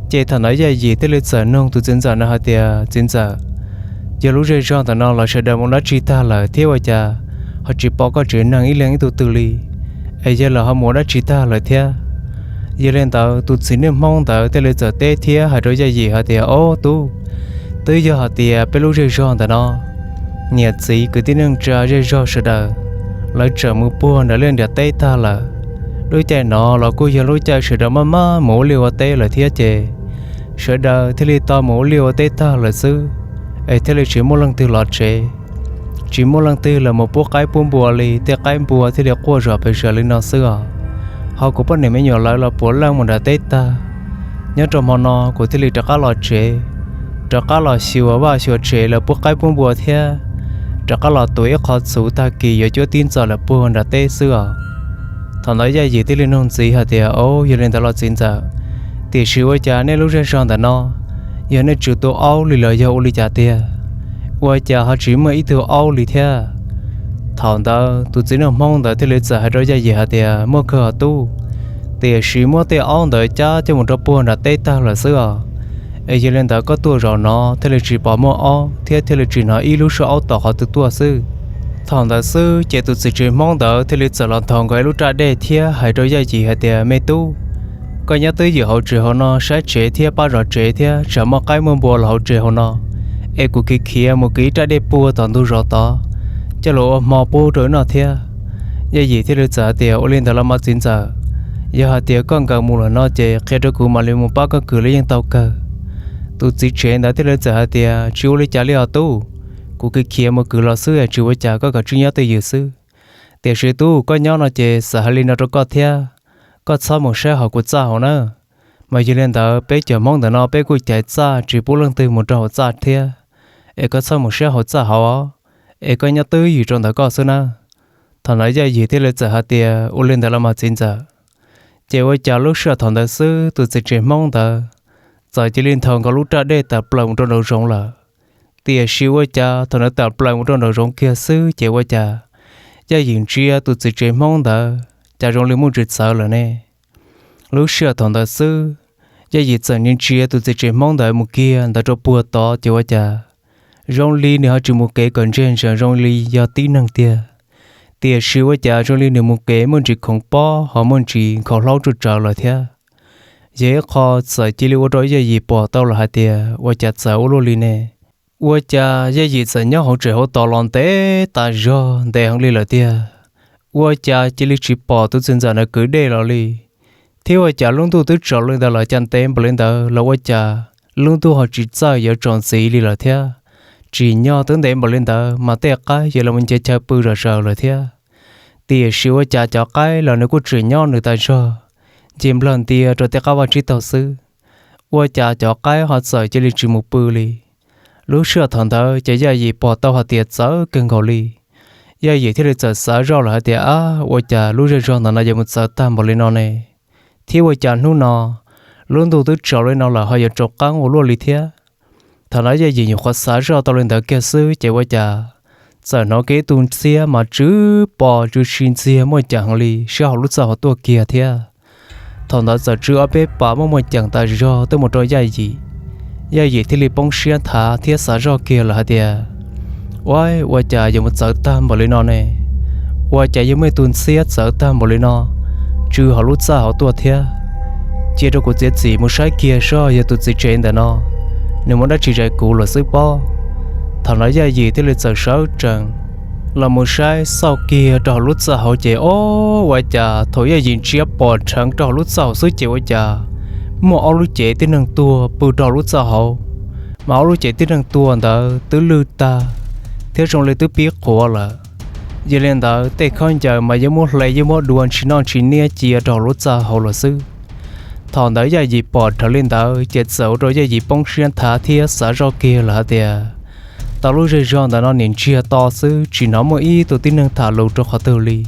Ces thaum ntawd Yaj Yim thiaj li txawm nug tus txiv ntxawm ntawd hais tias, Txiv ntxawm, yog lub zej zog ntawm no los sawv daws mus dab tsi tag lawm thiab ua cas ho tsis pom koj tsev neeg ib leeg ib tug twg li? Es yog lawv ho mus dab tsi tag lawm thiab? Yog li ntawd tus txiv neej Hmoob ntawd thiaj li txawm teb thiab hais rau Yaj Yim hais tias, Ob tub, twb yog hais tias peb lub zej zog ntawm no niam txiv kwv tij neej tsa zej zog sawv daws lawv tseem mus puag nram liaj nram teb tag lawm. Lub caij no los kuj yog lub caij sawv daws maj maj mus ua liaj ua teb lawm thiab ces sawv daws thiaj li tau mus ua liaj ua teb tag lawm xwb, es thiaj li tsis muaj leej twg los tsev, tsis muaj leej twg los mus pub qaib pub npua li, tej qaib npua thiaj li quaj zom pes zaws li no xwb os. Ho kuv poj niam me nyuam lawv los puav leej mus nram teb tag, nyob rau hmo no kuv thiaj li rov qab los tsev, rov qab los xyuas vaj xyuas tsev lawv pub qaib pub npua thiab rov qab los tuav ib qho txhuv tag kis yuav cuab tib ntxawm lawm puag nram teb xwb os. Thaum ntawd Yaj Yim thiaj li nug ntxiv hais tias, Au, yog li ntawd los txiv ntxawm, tiam sis ua cas nej lub zej zog ntawm no yog nej tsis tu aub li los yog ua li cas tiag? Ua cas ho tsis muaj ib tug aub li thiab? Thaum ntawd tus txiv neej Hmoob ntawd thiaj li txawm hais rau Yaj Yim hais tias, Muaj kawg os tub, tiam sis muab tej aub ntawd cab coj mus rau puag nram teb tag lawm xwb os. Es yog li ntawd koj tuaj zaum no thiaj li tsis pom muaj aub thiab thiaj li tsis hnov ib lub suab aub tom qhov twg tuaj xwb. Thaum ntawd xwb ces tus txiv tsev Hmoob ntawd thiaj li txawm los nthos nkaus ib lub raj dej thiab hais rau Yaj Yim hais tias, Me tub, koj nyob twj ywm hauv tsev hauv no saib tsev thiab pab zov tsev thiab tsam muaj qaib muaj npua los hauv tsev hauv no, es kuv khiav khiav mus kwv ib raj dej puag tom ntug zos tod coj los ua hmo pub rau wb noj thiab. Yaj Yim thiaj li txawm hais tias, Ua li ntawd los mas txiv ntxawm, yog hais tias koj nkag mus lawm no ces qhia rau kuv mam li mus pab koj kwv los yeej tau kawg. Tus txiv tsev ntawd thiaj li txawm hais tias, Tsis ua li cas li os tub, kuv khiav khiav mus kwv los xwb es tsis ua cas, koj kav tsij nyob twj ywm xwb. Tiam sis tub, koj nyob no ces xav hais li no rau koj thiab, koj txhob mus saib hauv kuv txaj hauv na. Mas yog li ntawd peb cov Hmoob ntawm no peb kuj caiv txaj tsis pub leej twg mus rau hauv txaj thiab, es koj txhob mus saib hauv txaj hauv os, es koj nyob twj ywm rau ntawm koj xwb na. Thaum ntawd Yaj Yim thiaj li txawm hais tias, Ua li ntawd los mas txiv ntxawm. Ces ua cas lub sij hawm thaum ntawd xwb tus txiv tsev Hmoob ntawd txawm cia li nthos nkaus lub raj dej tawm plaws mus rau nraum zoov lawm. Tiam sis ua cas thaum nws tawm plaws mus rau nraum zoov kiag xwb ces ua cas Yaj Yim ntsia tus txiv tsev Hmoob ntawd cas zoo li muaj ntsis txawv lawm ne. Lub sij hawm thaum ntawd xwb, Yaj Yim txawm ntsia ntsia tus txiv tsev Hmoob ntawd mus kiag ntawd rau puag tod ces ua cas zoo li nws ho tsis mus kev kom ntse ntsees zoo li yog tib neeg tiag. Tiam sis ua cas zoo li nws mus kev muaj ntsis khoov pob ho muaj ntsis nkhaus hlaub tsuj tsawv lawm thiab. Yog ib qho txawm cia li ua rau Yaj Yim pom tau lawm hais tias ua cas txawv ua luaj li ne. Ua cas Yaj Yim txawm nyob hauv tsev hauv tod los ntev tas zog ntev heev li lawm tiag, ua cas cia li tsis pom tus txiv ntxawm ntawd kwv dej los li. Thiab ua cas lub ntuj twb tsaus li ntawd los cas ntev npaum li ntawd los ua cas lub ntuj ho tsis txawj yuav tsaus ntxiv li lawm thiab. Tsim nyog twb ntev npaum li ntawd mas tej qaib yuav los nce chaw pw zom zaws lawm thiab. Tiam sis ua cas cov qaib los nws kuj tseem nyob nws tas zog, nce nplawg ntia rau tej qab vaj tsib taug xwb. Ua cas cov qaib ho txawm cia li tsis mus pw li. Lub sij hawm thaum ntawd ces Yaj Yim pom tau hais tias txawv kawg nkaus li. Yaj Yim thiaj li txawm xav zoj lawm hais tias, Ab, ua cas lub zej zog ntawm no yuav mus txawv tag npaum li no ne? Thiab ua cas hnub no lub ntuj twb tsaus li no lawm ho yuav tsaus qeeb ua luaj li thiab? Thaum no Yaj Yim nyuam qhuav xav zoj tau li ntawd kiag xwb ces ua cas txawm hnov kiag ib tug ntxhiab mas tsw pos tsw si ntxiag muaj ceem heev li sab hauv lub txaj hauv tuaj kiag thiab. Thaum ntawd txawm tsw ob peb pas muaj muaj ceem tas zog tuaj mus rau Yaj Yim. Yaj Yim thiaj li poob siab nthav thiab xav zoj kiag lawm hais tias, Ua, ua cas yuav mus txawv tag npaum li no ne? Ua cas yuav muaj ib tug ntxhiab txawv tag npaum li no tsw hauv lub txaj hauv tuaj thiab? Cia rau kuv txiav txim mus saib kiag seb yog tus txiv tsev ntawm no nws muaj dab tsi zais kuv lawm xwb pob. Thaum no Yaj Yim thiaj li txawm sawv tsees los mus saib xauj kiag rau hauv lub txaj hauv ces, o, ua cas thaum Yaj Yim ntsia pom rheev rau hauv lub txaj hauv xwb ces ua cas muaj ob lub cev tib neeg tuag pw rau hauv lub txaj hauv, mas ob lub cev tib neeg tuag ntawd twb lwj tag thiab zoo li twb pib qhuav lawm. Yog li ntawd tej khaub ncaws mas yeej muab hle yeej muab dua ntshis noj ntshis niab cia rau hauv lub txaj hauv lawm xwb. Thaum ntawd Yaj Yim pom rheev li ntawd ces txawm ua rau Yaj Yim poob siab nthav thiab xav zoj kiag lawm hais tias, tau lub zej zog ntawm no nim ntsiag to xwb tsis hnov muaj ib tug tib neeg tham lus rau qhov twg li.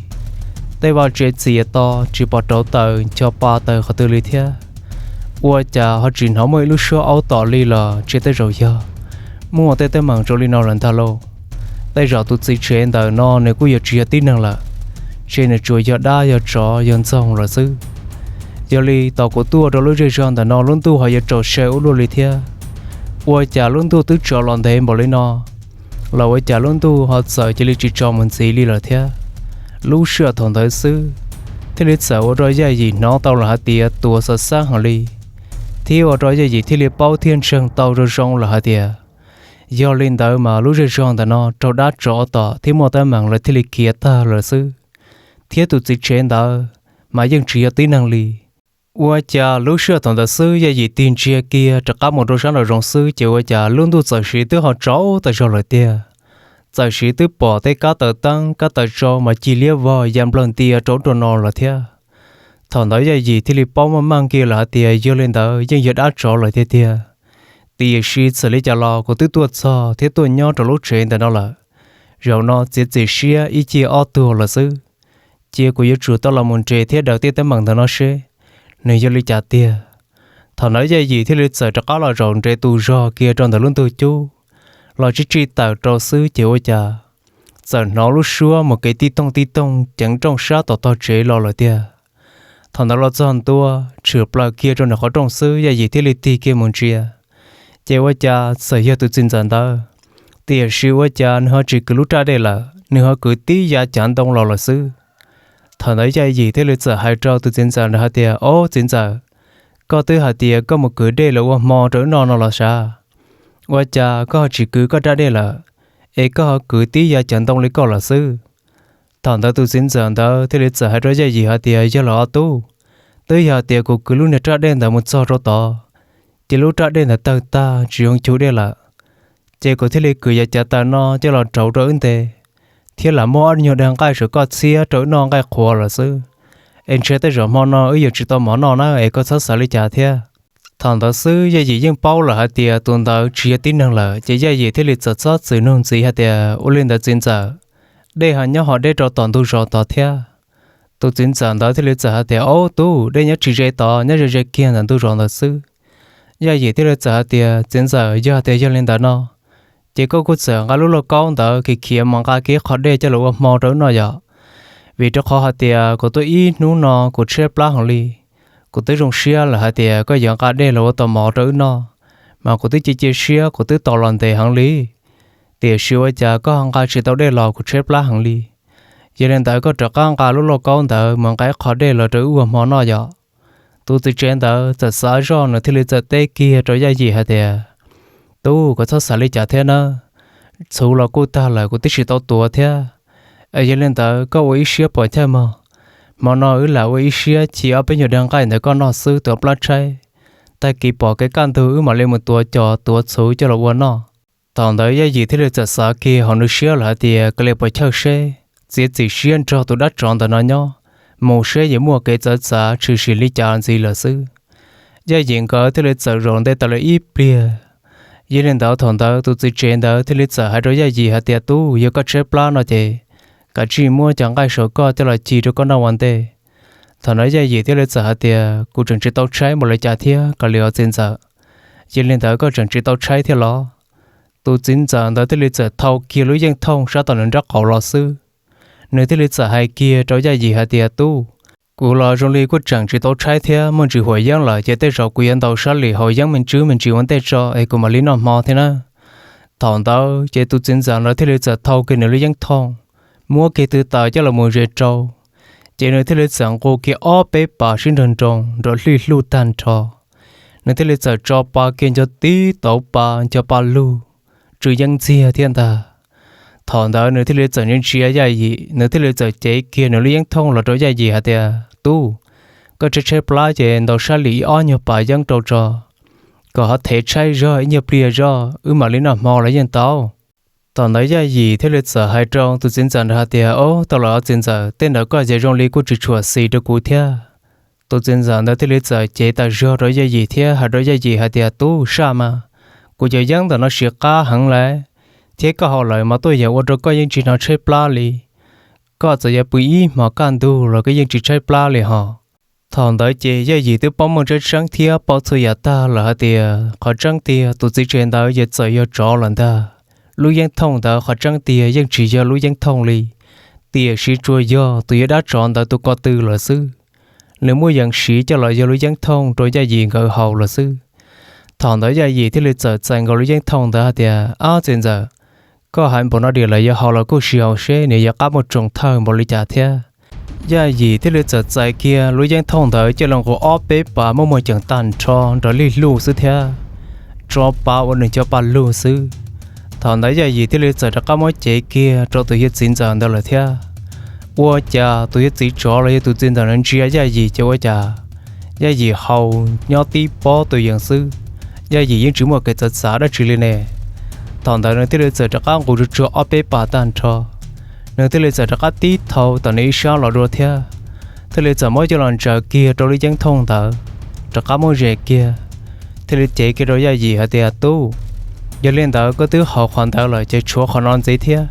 Tej vaj tsev txias to tsis pom rauv taws ncho pa taws qhov twg li thiab. Ua cas ho tsis hnov muaj ib lub suab aub tom li los tsis tej zaum yog muaj tej teeb meem zoo li no lawm ntag lauj. Tej zaum tus txiv tsev ntawm no nws kuj yuav tsis yog tib neeg lawm, ces nws tsuas yog dab yog tsov yog ntxoog lawm xwb. Yog li tau kuv tuaj rau lub zej zog ntawm no lub ntuj ho yuav tsaus se ua luaj li thiab. Ua cas lub ntuj twb tsaus los ntev npaum li no los ua cas lub ntuj ho txawm cia li tsis tsaus mus ntxiv li lawm thiab. Lub sij hawm thaum ntawd xwb thiaj li txawm ua rau Yaj Yim hnov tau lawm hais tias tuav xov xab heev li, thiab ua rau Yaj Yim thiaj li paub thiab ntseeg tau zoo zoo lawm hais tias, yog li ntawd mas lub zej zog ntawm no raug dab tsov tom thiab muaj teeb meem lawv thiaj li khiav tag lawm xwb. Thiab tus txiv tsev ntawd mas yeej tsis yog tib neeg li. Ua cas lub sij hawm thaum ntawd xwb Yaj Yim tig ntsia kiag rov qab mus rau sab nraum zoov xwb ces ua cas lub ntuj txawm siv twb ho tsaus tas zog lawm tiag. Txawm siv twb pom tej kab taws teeb kab taws tsau mas cig liab vog ya nplawg ntia rau ub rau no lawm thiab. Thaum ntawd Yaj Yim thiaj li paub maj maj kiag lawm hais tias yog li ntawd yeej yog dab tsov lawm tiag tiag. Tiam sis txawm li cas los kuv twb tuaj txog thiab tuaj nyob rau lub tsev ntawm no lawm, Zaum no txiav txim siab ib ciaj ob tuag lawm xwb. Cia kuv yuav tsum tau los mus nres thiab daws tej teeb meem ntawm no seb nws yog li cas tiag. Thaum ntawd Yaj Yim thiaj li txawm rov qab los zaum nres tus zog kiag rau ntawm lub ntug cub, los tsij tsij tawm rau xwb ces ua cas txawm hnov lub suab mus kev tib toog tib toog ceev nrooj sab tom tog tsev los lawm tiag. Thaum ntawd los txog ntua, tshwm plaws kiag rau nram qhov rooj xwb, Yaj Yim thiaj li tig kiag mus ntsia. Ces ua cas txawm yog tus txiv ntxawm ntawd, tiam sis ua cas nws ho tsis kwv lub raj dej lawm, nws ho kwv tib yav cav ntoo los lawm xwb. Thaum ntawd Yaj Yim thiaj li txawm hais rau tus txiv ntxawm ntawd hais tias, Ob, txiv ntxawm, koj twb hais tias koj mus kwv dej los ua hmo rau wb noj no los sav? Ua cas koj ho tsis kwv koj raj dej lawm, es koj ho kwv tib yav cav ntoo li koj lawm xwb? Thaum ntawd tus txiv ntxawm ntawd thiaj li txawm hais rau Yaj Yim hais tias, Yog lawm ob tub, twb yog hais tias kuv kwv lub niag raj dej ntawd mus txog rau tod, ces lub raj dej ntawd tawg tag tsis zoo cug dej lawm, ces kuv thiaj li kwv yav cav taws no coj los rauv rau wb nte, thiab lam muab ob nyuag dag nqaij saum koj txhiab rau wb noj nqaij qhuav lawm xwb. Es ntshe tej zaum hmo no wb yuav tsis tau mov noj na, es koj txhob xav li cas thiab. Thaum ntawd xwb Yaj Yim yeej paub lawm hais tias tus ntawd tsis yog tib neeg lawm, ces Yaj Yim thiaj li txawm txhob txwm nug ntxiv hais tias, Ua li ntawd txiv ntxawm, dej ho nyob ho deb rau tom ntug zos tod thiab? Tus txiv ntxawm ntawd thiaj li txawm hais tias, Ob tub, dej nyob tsis ze tod, nyob ze ze kiag ntawm ntug zos ntawd xwb. Yaj Yim thiaj li txawm hais tias, Txiv ntxawm, yog hais tias yog li ntawd no, ces koj kuj txawm nqa lub lauj kaub ntawd khiav khiav mus nqa kiag qho dej coj los ua hmo rau wb noj yom. Vim rau qhov hais tias kuv tuaj ib hnub no kuv tshaib plab heev li. Kuv twb zoo siab lawm hais tias koj yuav nqa dej los ua tau mov rau wb noj, mas kuv twb cia cia siab kuv twb tos los ntev heev li. Tiam sis ua cas koj nqa tsis tau dej los, kuv tshaib plab heev li. Yog li ntawd koj rov qab nqa lub lauj kaub ntawd mus nqa ib qho dej los rau wb ua hmo noj yom. Tus txiv tsev ntawd txawm xav zoj, nws thiaj li txawm teb kiag rau Yaj Yim hais tias, Tub, koj txhob xav li cas thiab nawb. Txhuv los kuj tag lawm, kuv twb tsis tau tuav thiab. Es yog li ntawd koj ua ib siab pom chaw mog, hmo no wb lam ua ib siab chim ob peb nyuag dag nqaij ntawm koj noj xwb, tuav plab tshaib. Tag kis pom kev kaj ntug wb mam li mus tuav cos tuav txhuv coj los ua noj. Thaum ntawd Yaj Yim thiaj li txawm xav kiag hauv nws siab lawm hais tias, Kav liam pom chaw seb, txiav txim siab nrog tus dab tsov ntawm no nyob, mus seb yuav muaj kev txawv txav tshwm sim li cas ntxiv lawm xwb. Yaj Yim nkawd thiaj li txawm zaum nte tas li ib pliag. Yog li ntawd thaum ntawd tus txiv tsev ntawd thiaj li txawm hais rau Yaj Yim hais tias, Tub, yog koj tshaib plab no ces kav tsij muab cov nqaij saum koj coj los ci rau koj noj ua ntej. Thaum ntawd Yaj Yim thiaj li txawm hais tias, Kuv tseem tsis tau tshaib npaum li cas thiab, kav liam os txiv ntxawm. Yog li ntawd koj tseem tsis tau tshaib thiab los? Tus txiv ntxawm ntawd thiaj li txawm thau kiag lub yeej thooj sab tom nws nraub qaum los xwb. Nws thiaj li txawm hais kiag rau Yaj Yim hais tias, Tub, kuv los zoo li kuj tseem tsis tau tshaib thiab, muaj ntsis huam yeeb lawm, ces tej zaum kuv yuav ntaus sab lim haus yeeb me ntsis me ntsis ua ntej tso es kuv mam li noj hmo thiab nawb. Thaum ntawd ces tus txiv ntxawm ntawd thiaj li txawm thau kiag nws lub yeeb thooj, muab kiag tw taws coj los mus zes rau. Ces nws thiaj li txawm nqus kiag ob peb pas sib nrog nroo nrov hlij hluj tag nrho. Nws thiaj li txawm tso pa kiag nco tib tauv pa, nco pa lug, tsw yeeb ntxiag thiab ntag. Thaum ntawd nws thiaj li txawm ntsia ntsia Yaj Yim, nws thiaj li txawm cev kiag nws lub yeeb thooj los rau Yaj Yim hais tias, Tub, koj tshaib tshaib plab ces ntaus sab lim ib ob nyuag pas yeeb rau tso, kom ho thev tshaib zog ib nyuag pliag zog wb mam li noj hmo los yeej tau. Thaum ntawd Yaj Yim thiaj li txawm hais rau tus txiv ntxawm ntawd hais tias, Ob, tau lawm os txiv ntxawm, tej ntawd koj ces zoo li kuj tsis tshua xis rau kuv thiab. Tus txiv ntxawm ntawd thiaj li txawm cev tas zog rau Yaj Yim thiab hais rau Yaj Yim hais tias, Tub, saj mas, kuv cov yeeb ntawm no siv qab heev lawm, thiab koj haus lawm mas tuaj yam ua rau koj yeej tsis hnov tshaib plab li. Koj txawm yuav pw ib hmos kaj ntug los koj yeej tsis tshaib plab li hos. Thaum ntawd ces Yaj Yim twb paub meej tseeb tseeb thiab paub txhua yam tag lawm hais tias qhov tseeb tiag tus txiv tsev ntawd yeej txawm yog tsov lawm ntag. Lub yeeb thooj ntawd qhov tseeb tiag yeej tsis yog lub yeeb thooj li, tiam sis tsuas yog tus yawg dab tsov ntawd tus ko tw lawm xwb. Nws muaj yees siv coj los yog lub yeeb thooj rau Yaj Yim nkawd haus lawm xwb. Thaum ntawd Yaj Yim thiaj li txawm txais nkaus lub yeeb thooj ntawd hais tias, Ab txiv ntxawm, koj hais npaum no diam lawm yuav haus los kuj sim haus seb nws yuav qab muaj tsoos thawj npaum li cas thiab. Yaj Yim thiaj li txawm txais kiag lub yeeb thooj ntawd coj los nqus ob peb pas muaj muag ceem tag nrho nrov lig luj xwb thiab, tso pa ua nws cov pa lug xwb. Thaum ntawd Yaj Yim thiaj li txawm rov qab muab cev kiag rau tus yawg txiv ntxawm ntawd lawm thiab. Ua cas tus yawg txiv tsov los yog tus txiv ntxawm ntawd ntsia Yaj Yim ces ua cas Yaj Yim haus nyob tib pob tus yees xwb, Yaj Yim yeej tsis muaj kev txawv txav dab tsi li ne. Thaum ntawd nws thiaj li txawm rov qab nqus tsuag tsuag ob peb pas tag nrho, nws thiaj li txawm rov qab tib thau tom nws ib sab los dua thiab, thiaj li txawm muab coj los ntsaws kiag rau lub yeeb thooj ntawd, rov qab muab zes kiag, thiaj li cev kiag rau Yaj Yim hais tias, Tub, yog li ntawd koj twb haus qhov ntawd lawm ces tshuav qhov no ntxiv thiab,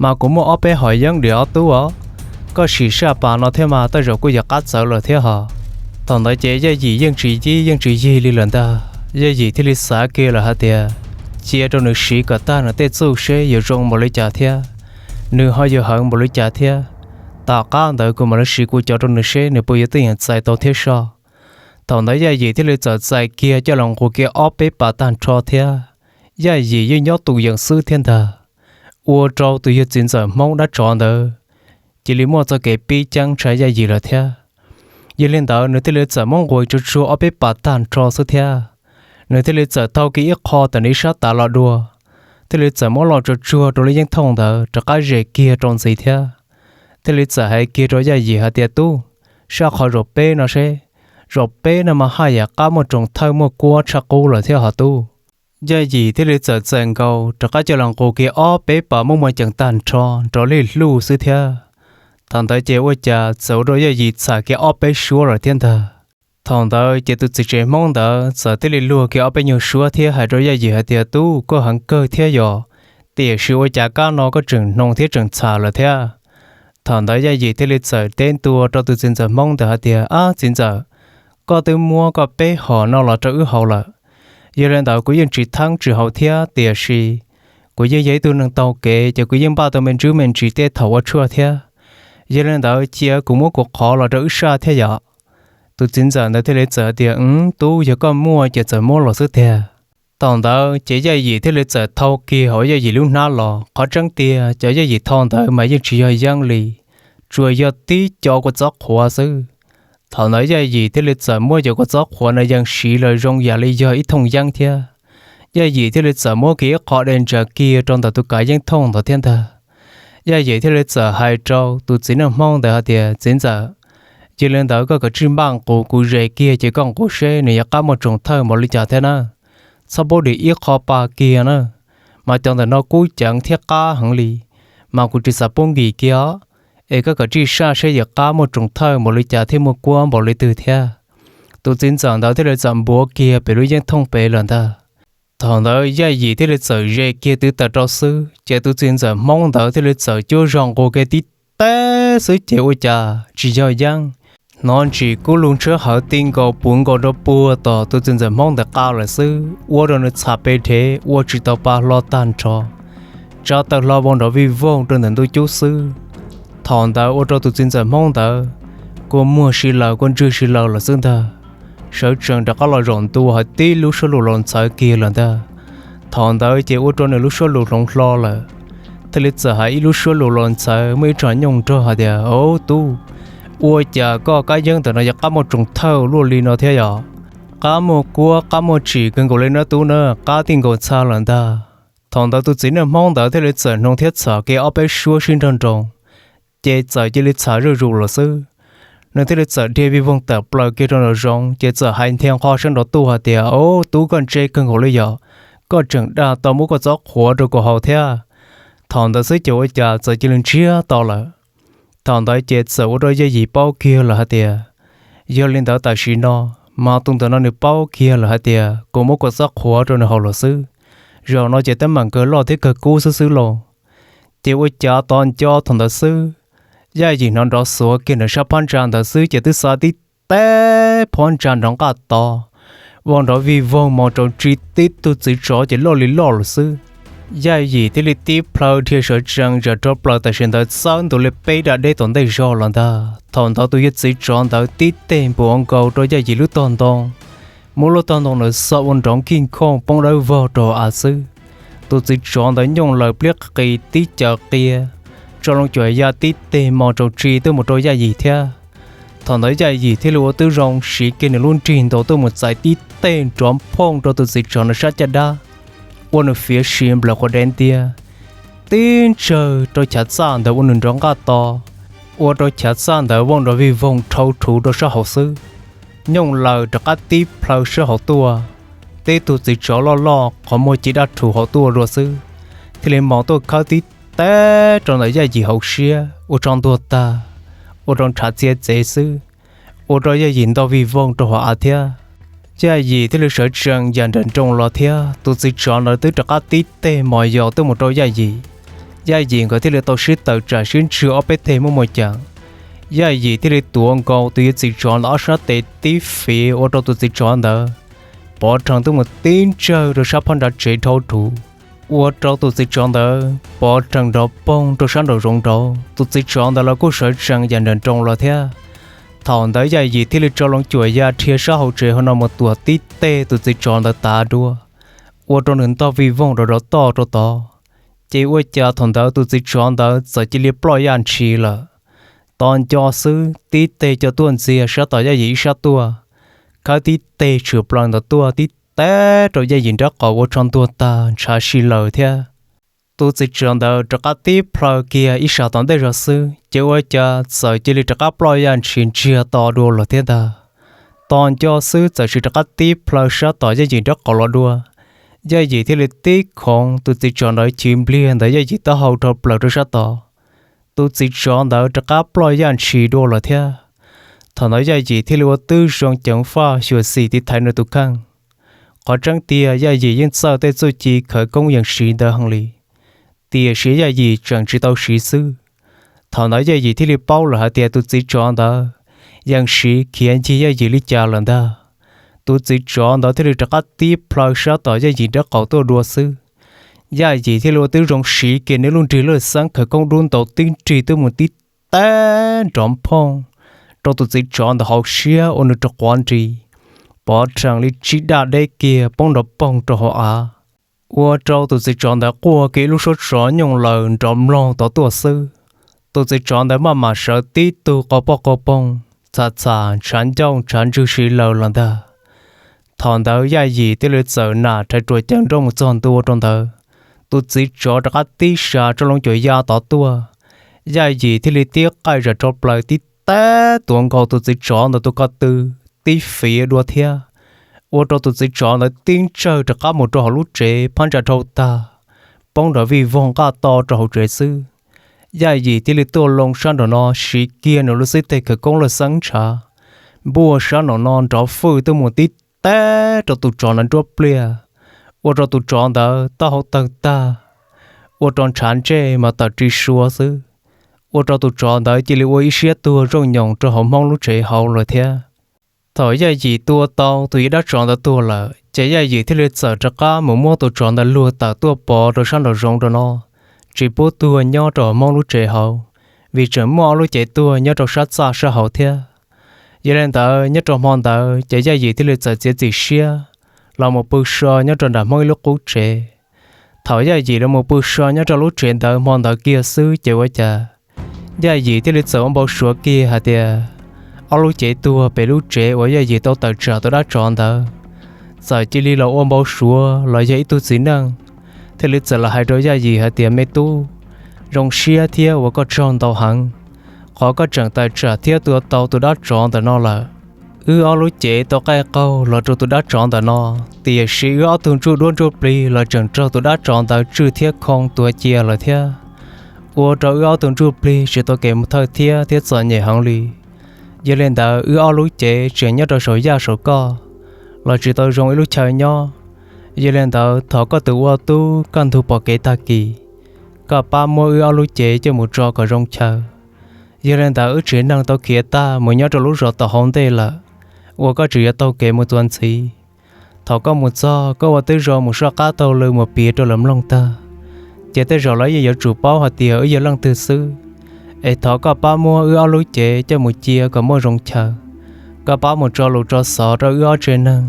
Mas kuv muaj ob peb hom yeeb diam os tub os, koj sim saj pas no thiab mas tej zaum kuj yuav qab txawv lawm thiab hos. Thaum ntawd ces Yaj Yim yeej tsis yib yeej tsis yig li lawm ntag. Yaj Yim thiaj li xav kiag lawm hais tias, cia rau nws siv kom tag nws tej txuj seb yuav zoo npaum li cas thiab, nws ho yuav heev npaum li cas thiab. Tom qab ntawd kuv mam li siv kuv cov rau nws seb nws puas yuav tuaj yeem txais tau thiab soj. Thaum ntawd Yaj Yim thiaj li txawm txais kiag coj los nqus kiag ob peb pas tag nrho thiab. Yaj Yim yeej nyob tus yees xwb thiab ntag, ua rau tus yawg txiv ntxawm Hmoob dab tsov ntawd cia li muaj txoj kev pib ceeb ntshai Yaj Yim lawm thiab. Yog li ntawd nws thiaj li txawm muab nqus tsuag tsuag ob peb pas tag nrho xwb thiab. Nws thiaj li txawm thau kiag ib qho tam ib sab tav los dua, thiaj li txawm muab los tsuag tsuag rau lub yeeb thooj ntawd rov qab zes kiag rau ntxiv thiab. Thiaj li txawm hais kiag rau Yaj Yim hais tias, tub, saj qhov zaum peb no seb, zaum peb no mas haj yam qab muaj tsoos thawj muaj kuab tshaj qub lawm thiab hos tub. Yaj Yim thiaj li txawm txais nkaus rov qab coj los nqus kiag ob peb pas muaj muaj ceem tag nrho nrov lig hlub xwb thiab. Thaum ntawd ces ua cas txawm ua rau Yaj Yim txham kiag ob peb suab lawm thiab ntag. Thaum ntawd ces tus txiv tsev Hmoob ntawd txawm thiaj li luag kiag ob peb nyuag suab thiab hais rau Yaj Yim hais tias, tub, koj heev kawg thiab yom, tiam sis ua cas kab no koj tseem hnoos thiab tseem txham lawm thiab? Thaum ntawd Yaj Yim thiaj li txawm teb ntua rau tus txiv ntxawm Hmoob ntawd hais tias, ab txiv ntxawm, koj twb muab koj peb hom no los rau wb haus lawm. Yog li ntawd kuv yeej tsis theeb tsis haus thiab, tiam sis kuv yeej yog ib tug neeg taug kev ces kuv yeej npaj tau me ntsis me ntsis tej thaum ua tshuaj thiab. Yog li ntawd cia kuv muab kuv qhov los rau wb saj thiab yom. Tus txiv ntxawm ntawd thiaj li txawm tias, tub, yog koj muaj ces txawm muab los xwb tiag. Thaum ntawd ces Yaj Yim thiaj li txawm thau kiag hauv Yaj Yim lub hnab los. Qhov tseeb tiag cov Yaj Yim thau ntawd mas yeej tsis yog yeeb li, tsuas yog tib co kua txob qhuav xwb. Thaum ntawd Yaj Yim thiaj li txawm muab cov kua txob qhuav no yees siv los zoo yam li yog ib thooj yeeb thiab. Yaj Yim thiaj li txawm muab kiag ib qho de ntsaws kiag rau ntawm tus kav yeeb thooj ntawd thiab ntag. Yaj Yim thiaj li txawm hais rau tus txiv neej Hmoob ntawd hais tias, txiv ntxawm, yog li ntawd koj kav tsij npaj nqus, kuv zes kiag ces koj nqus seb nws yuav qab muaj tsoos thawj npaum li cas thiab na. Txhob pub dim ib qho pa kiag na, mas cov ntawm no kub ceev thiab qab heev li, mas kuv tsis xav pub nkim kiag os. Es koj kav tsij saj seb yuav qab muaj tsoos thawj npaum li cas thiab muaj kuab npaum li twg thiab. Tus txiv ntxawm ntawd thiaj li txawm npuav kiag pem lub yeeb thooj pem lawm ntag. Thaum ntawd Yaj Yim thiaj li txawm zes kiag twv tawm rau xwb, ces tus txiv ntxawm Hmoob ntawd thiaj li txawm cuab zog nqus kiag tib teg xwb ces ua cas tsis yog yeeb, hnov ntsis kub lug ntshawb hawv ti nkaus puv nkaus rau puag tom tus txiv ntxawm Hmoob ntawd qab lawm xwb, ua rau nws txham pes dhev ua tsis tau pa hlo tag nrho, tsa taw hlo vau nrov vij voog rau ntawm ntuj cub xwb. Thaum ntawd ua rau tus txiv ntxawm Hmoob ntawd kua muag si laws kua ntswg si laws lawm xwb ntag, sawv tsees rov qab los zaum ntua hais tib lub suab lus los ntxhawv kiag lawm ntag. Thaum ntawd ces ua rau nws lub suab lus hloov hlo lawm, thiaj li txawm hais ib lub suab lus los ntxhawv muaj ib tsam nyooj nrog hais tias, au tub, ua cas koj kab yeeb ntawm no yuav qab muaj tsoos thawj luaj li no thiab yom? Qab muaj kuab qab muaj tsim kawg nkaus li na tub na, qab ti nkaus txha lawm ntag. Thaum ntawd tus txiv neej Hmoob ntawd thiaj li txawm hnoos thiab txham kiag ob peb suab sib nrog nroos, ces txawm cia li txham zuj zus lawm xwb. Nws thiaj li txawm dhia vij voog tawm plaws kiag rau nraum zoov ces txawm hais nthia nqho sab nraud tuaj hais tias, au tub, koj ntse kawg nkaus li yom, koj tseem dag tau muab koj txob qhuav rau kuv haus thiab. Thaum ntawd xwb ces ua cas txawm cia li ntsiag to lawm. Thaum ntawd ces txawm ua rau Yaj Yim paub kiag lawm hais tias, yog li ntawd tam sim no mas tus ntawm no nws paub kiag lawm hais tias kuv muab kua txob qhuav rau nws haus lawm xwb. Zaum no ces teeb meem kawg loj thiab kawg kub xwb xwb lauj. Ces ua cas tos nco thaum ntawd xwb, Yaj Yim hnov nrov xuav kiag nws sab phab ntsa ntawd xwb ces twb xa tib teg phab ntsa nrov nqaj tod, vau nrov vij voog mos raus ntsis tib tug txiv tsov ces loj li loj lawm xwb. Yaj Yim thiaj li tib plhaw dhia sawv tsees zam rov plaws tam sim ntawd txawb ntua li peb daj deb tom ntej zog los ntag. Thaum ntawd tus yawg txiv tsov ntawd tib teg npuav nkaus rau Yaj Yim lub tog ntoo, muab lub tog ntoo ntawd xo ua nrov nkig nkhooj poob dawb vog rau av xwb. Tus txiv tsov ntawd nyooj laws pliab qis tib caws qia, tso loo cuam ya tib teg mos raus ntsis tuaj mus rau Yaj Yim thiab. Thaum ntawd Yaj Yim thiaj li ua tib zoo siv kiag nws lub nrig ntaus tuaj mus txais tib teg nrov phooj rau tus txiv tsov ntawd sab caj dab, ua nws fiav si nplawm quav dev ntiag, tib ntsawg rau chav txaj ntawd ua nws nrov nqaj to, ua rau chav txaj ntawd vau nrov vij voog dhau rhuv rau sab hauv xwb. Nyooj laws rov qab tib plhaw sab hauv tuaj, tib tug txiv tsov loj loj qhov muag ci daj rhuv hauv tuaj dua xwb, thiaj li mos tuaj khawb tib teg rau ntawm Yaj Yim hauv siab ua tso ntuag tag, ua rau ntshav txia txev xwb, ua rau Yaj Yim nto vij voog rau hauv av thiab. Yaj Yim thiaj li sawv tsees yam nrawm nroos los thiab, tus txiv tsov ntawd twb rov qab tib teg mos yos tuaj mus rau Yaj Yim, Yaj Yim nkawd thiaj li tau sib tawm tsam sib ntswg ob peb teg muaj muaj ceem. Yaj Yim thiaj li tuav nkaus tus yawg txiv tsov ntawd ob sab tes tib fiv ua rau tus txiv tsov ntawd pov rhees tuaj mus tib ntsawg rau sab phab ntsa tsev dhau rhuv, ua rau tus txiv tsov ntawd pov rhees nrov poog rau sab nraum zoov nraud. Tus txiv tsov ntawd los kuj sawv tsees yam nrawm nroos los thiab. Thaum ntawd Yaj Yim thiaj li tso loo cuam ya dhia sab hauv tsev hauv no mus tuam tib teg tus txiv tsov ntawd tav dua, ua rau nws ntog vij voog rov rov toj rau tod. Ces ua cas thaum ntawd tus txiv tsov ntawd txawm cia li ploj yaj ntshis lawm. Tos nco xwb tib teg co tuaj ntxiag sab tom Yaj Yim ib sab tuaj, khawb tib teg tshwm plaws ntawd tuaj tib teg rau Yaj Yim nraub qaum ua tsho ntuag tag ntshav si lawm thiab. Tus txiv tsov ntawd rov qab tib plhaw kiag ib sab tom ntej zog xwb ces ua cas txawm cia li rov qab ploj yaj ntshis ntsiag to dua los thiab ntag. Tos nco xwb txawm sis rov qab tib plhaw sab tom Yaj Yim nraub qaum los dua. Yaj Yim thiaj li tib khoov tus txiv tsov ntawd chiv npliag ntawm Yaj Yim taub hau dhau plaws rau sab tod. Tus txiv tsov ntawd rov qab ploj yaj ntshis dua los thiab. Thaum ntawd Yaj Yim thiaj li ua tib zoo ceev faj xyuam xim tiv thaiv nws tus kheej. Qhov tseeb tiag Yaj Yim yeej txawj tej txuj ci khawv koob yees siv ntawd heev li, tiam sis Yaj Yim tseem tsis tau siv xwb. Thaum ntawd Yaj Yim thiaj li paub lawm hais tias tus txiv tsov ntawd yees siv khiav ncig Yaj Yim li cas lawm ntag. Tus txiv tsov ntawd thiaj li rov qab tib plhaw sab tom Yaj Yim nraub qaum tuaj dua xwb. Yaj Yim thiaj li ua tib zoo siv kiag nws lub nrig lwj xeeb khawv koob dub ntaus tib nrig tuaj mus tib teg nrov phooj rau tus txiv tsov ntawd hauv siab ua nws rau quav nris, pov rhees li tsib daj deb kiag poob nrov poog rau hauv av, ua rau tus txiv tsov ntawd quaj kiag ib lub suab tsov nyooj laws nrov mloog tod tuaj xwb. Tus txiv tsov ntawd maj mam sawv tib tug qau poj qau poog, txham txham ntshav ncauj ntshav ntswg si lawm los ntag. Thaum ntawd Yaj Yim thiaj li txawm nam rhais ruam caws nrooj mus txog ntua rau ntawd. Tus txiv tsov rov qab tib sa tso loo cuam ya tod tuaj. Yaj Yim thiaj li tib qaij zam rau plaws tib teg tuav nkaus tus txiv tsov ntawd tus ko tw tib fiv dua thiab, ua rau tus txiv tsov ntawd tib ntsawg rov qab mus rau hauv lub tsev phab ntsa dhau tag, poob nrov vij voog nqaj to rau hauv tsev xwb. Yaj Yim thiaj li tuaj loo sab nraum no siv kiag nws lub xib teg khawv koob lwj xeeb ntshav, npuaj sab nraum no nrov fwj tuaj mus tib teg rau tus tsov ntawd nruab pliaj, ua rau tus tsov ntawd taub hau tawg tag, ua rau ntshav ntsej mas tawm ris sua xwb, ua rau tus tsov ntawd cia li ua ib siab tuag zooj nyoos rau hauv Hmoob lub tsev hauv lawm thiab. Thaum Yaj Yim tua tau tus yawg dab tsov ntawd tuag lawm ces Yaj Yim thiaj li txawm rov qab mus muab tus tsov ntawd luag tawm tuaj pov rau sab nraum zoov rau no, tsis pub tuag nyob rau hauv Hmoob lub tsev hauv, vim tseem muaj ob lub cev tuag nyob rau sab txaj sab hauv thiab. Yog li ntawd nyob rau hmo ntawd ces Yaj Yim thiaj li txawm txiav txim siab los mus pw so nyob rau nram Hmoob ib lub qub tsev. Thaum Yaj Yim los mus pw so nyob rau lub tsev ntawd hmo ntawd kiag xwb ces ua cas Yaj Yim thiaj li txawm ua npau suav kiag hais tias ob lub cev tuag pem lub tsev uas Yaj Yim tau tawm tsam tus dab tsov ntawd txawm cia li los ua npau suav los yog ib tug txiv neej, thiaj li txawm los hais rau Yaj Yim hais tias, Me tub, zoo siab thiab ua koj tsaug ntau heev, qhov koj tseem tawm tsam thiab tua tau tus dab tsov ntawm no lawm. Wb ob lub cev tau qaij qaug los rau tus dab tsov ntawm no, tiam sis wb ob tug ntsuj duab ntsuj plig los tseem raug tus dab tsov ntawd tswj thiab khoo tuag cia lawm thiab, ua rau wb ob tug ntsuj plig tsis tau kev mus thawj thiab thiab txom nyem heev li. Yog li ntawd wb ob lub cev tseem nyob rau saum yaj saum koj los tsis tau zoo ib lub chaw nyob. Yog li ntawd thov koj tus ua tub koj ntug pom kev tag kis, koj pab muab wb ob lub cev coj mus tso kom zoo chaw. Yog li ntawd wb tsev neeg tau khiav tag mus nyob rau lub zos tom hauv ntej lawm, uas koj tseem yuav taug kev mus txuas ntxiv. Thaum koj mus txog koj ua tib zoo mus soj qab taug lw mus piav rau lawv mloog tag, ces tej zaum lawv yeej yuav tsum paub hais tias wb yog leej twg xwb. Es thov koj pab muab wb ob lub cev coj mus cia kom muaj zoo chaw, koj pab mus tso lus tso xov rau wb ob tsev neeg,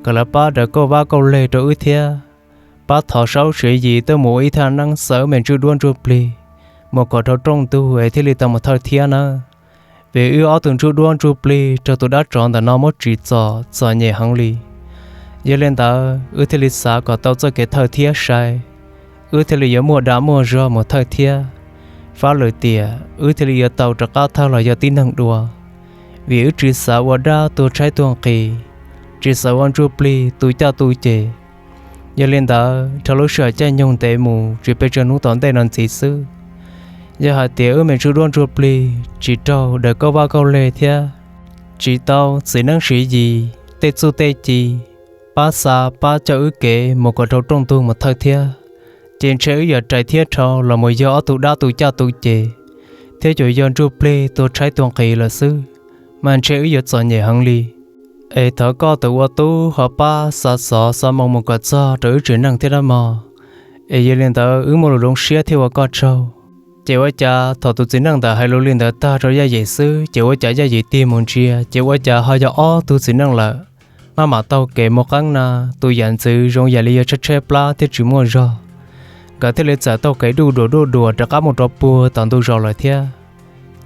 kom lawv pab daws kauj vab kauj leg rau wb thiab. Pab thov saub tsev yim tuaj mus ua ib thaj neeb xa wb me ntsuj duab ntsuj plig mus kom dhau rooj ntug es thiaj li tau mus thawj thiab nawb. Vim wb ob tug ntsuj duab ntsuj plig raug tus dab tsov ntawm no muab tsim txom txom nyem heev li. Yog li ntawd wb thiaj li xav kom tau txoj kev thawj thiab sai, wb thiaj li yuav muaj dag muaj zog mus thawj thiab. Fab lwm tiam wb thiaj li yuav tau rov qab thawj los yog tib neeg dua. Vim wb tsis xav ua dab tuag tshaib tuag nqhis, tsis xav ua ntsuj plig tu caj tu ces. Yog li ntawd dhau lub sij hawm caij nyoog ntev mus tsis pes tsawg hnub tom ntej no ntxiv xwb, yog hais tias wb me ntsuj duab ntsuj plig tsis raug daws kauj vab kauj leg thiab tsis tau txiv neeb siv yis tej txuj tej ci pab xa pab coj wb kev mus kom dhau rooj ntug mus thawj thiab, ces ntshe wb yuav rais thiab dhau los mus yog ob tug dab tu caj tu ces, thiab yuav yog ntsuj plig tua tshaib tua nqhis lawm xwb, mas ntshe wb yuav txom nyem heev li. Es thov koj tus ua tub ho pab xa xov xa moo mus kom txog rau wb tsev neeg thiab dab mog. Es yog li ntawd wb muaj lus zoo siab thiab ua koj tsaug. Ces ua cas thaum tus txiv neej ntawd hais lus li ntawd tag rau Yaj Yim xwb, ces ua cas Yaj Yim tig mus ntsia ces ua cas ho yog ob tug txiv neej lawm, maj mam taug kev mus qeeb na. Tus yam ntxwv zoo yam li yuav tshaib tshaib plab thiab tsis muaj zog, nkawd thiaj li txawm taug kev duj duas duj duas rov qab mus rau puag tom ntug zos lawm thiab.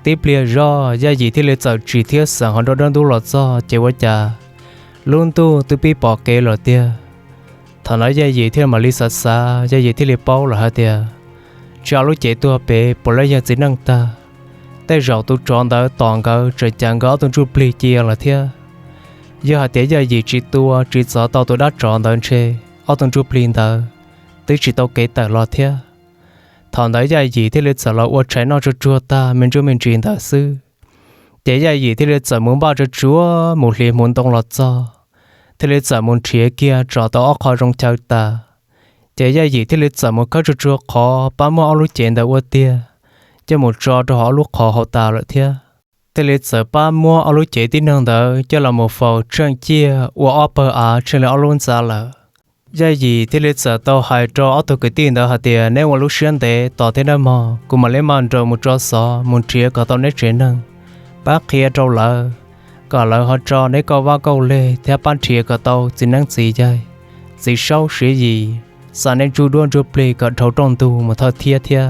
Tib pliag zoj Yaj Yim thiaj li txawm tsim thiab xeem hauv nruab dawb ntub los txog ces ua cas lub ntuj twb pib pom kev lawm tiag. Thaum ntawd Yaj Yim thiaj mam li xav xav, Yaj Yim thiaj li paub lawm hais tias, tsis ob lub cev tuag pem puav leej yog txiv neej tag. Tej zaum tus tsov ntawd tom nkawd tseem cav nkawd ob tug ntsuj plig cia lawm thiab. Yog hais tias Yaj Yim tsis tua tsis txov tau tus dab tsov ntawd ntshe ob tug ntsuj plig ntawd twb tsis tau kev tawm los thiab. Thaum ntawd Yaj Yim thiaj li txawm los ua tshais noj tsuag tsuag tag me ntsuj me ntsis ntawd xwb, ces Yaj Yim thiaj li txawm mus npaj tsuag tsuag mus hliv hmuv ntoo los txog, thiaj li txawm mus nrhiav kiag tsom tau ob qho zoo chaw tas. Ces Yaj Yim thiaj li txawm mus khawb tsuag tsuag qhov pab muab ob lub cev ntawd ua tiag, coj mus tso rau hauv ob lub qhov hauv tas lawm thiab. Thiaj li txawm pab muab ob lub cev tib neeg ntawd coj los mus faus tsheej ciaj ua ob pawg av tsheej li ob lub ntxa lawm. Yaj Yim thiaj li txawm tau hais rau ob tug kwv tij ntawd hais tias, neb ua lub siab ntev tos thiab nawb mog, kuv mam li maj nroos mus tso xov mus nrhiav kom tau neb tsev neeg, pab qhia rau lawv, kom lawv ho tso neb kauj vab kauj leg thiab pab nrhiav kom tau txiv neeb txiv yaig, txiv saub siav yim, xa neb ntsuj duab ntsuj plig kom dhau rooj ntug mus thawj thiab thiab.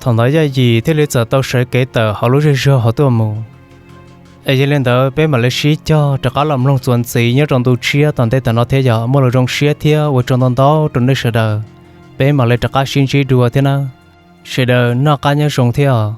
Thaum ntawd Yaj Yim thiaj li txawm tau sawv kev tawm hauv lub zej zog hauv tuaj mus. Es yog li ntawd peb mam li sib cog rov qab los mloog txuas ntxiv nyob rau ntu tshiab tom ntej tom no thiab yog muaj lus zoo siab thiab ua tsaug ntau ntau rau nej sawv daws. Peb mam li rov qab sib ntsib dua thiab nawb. Sawv daws noj qab nyob zoo thiab os.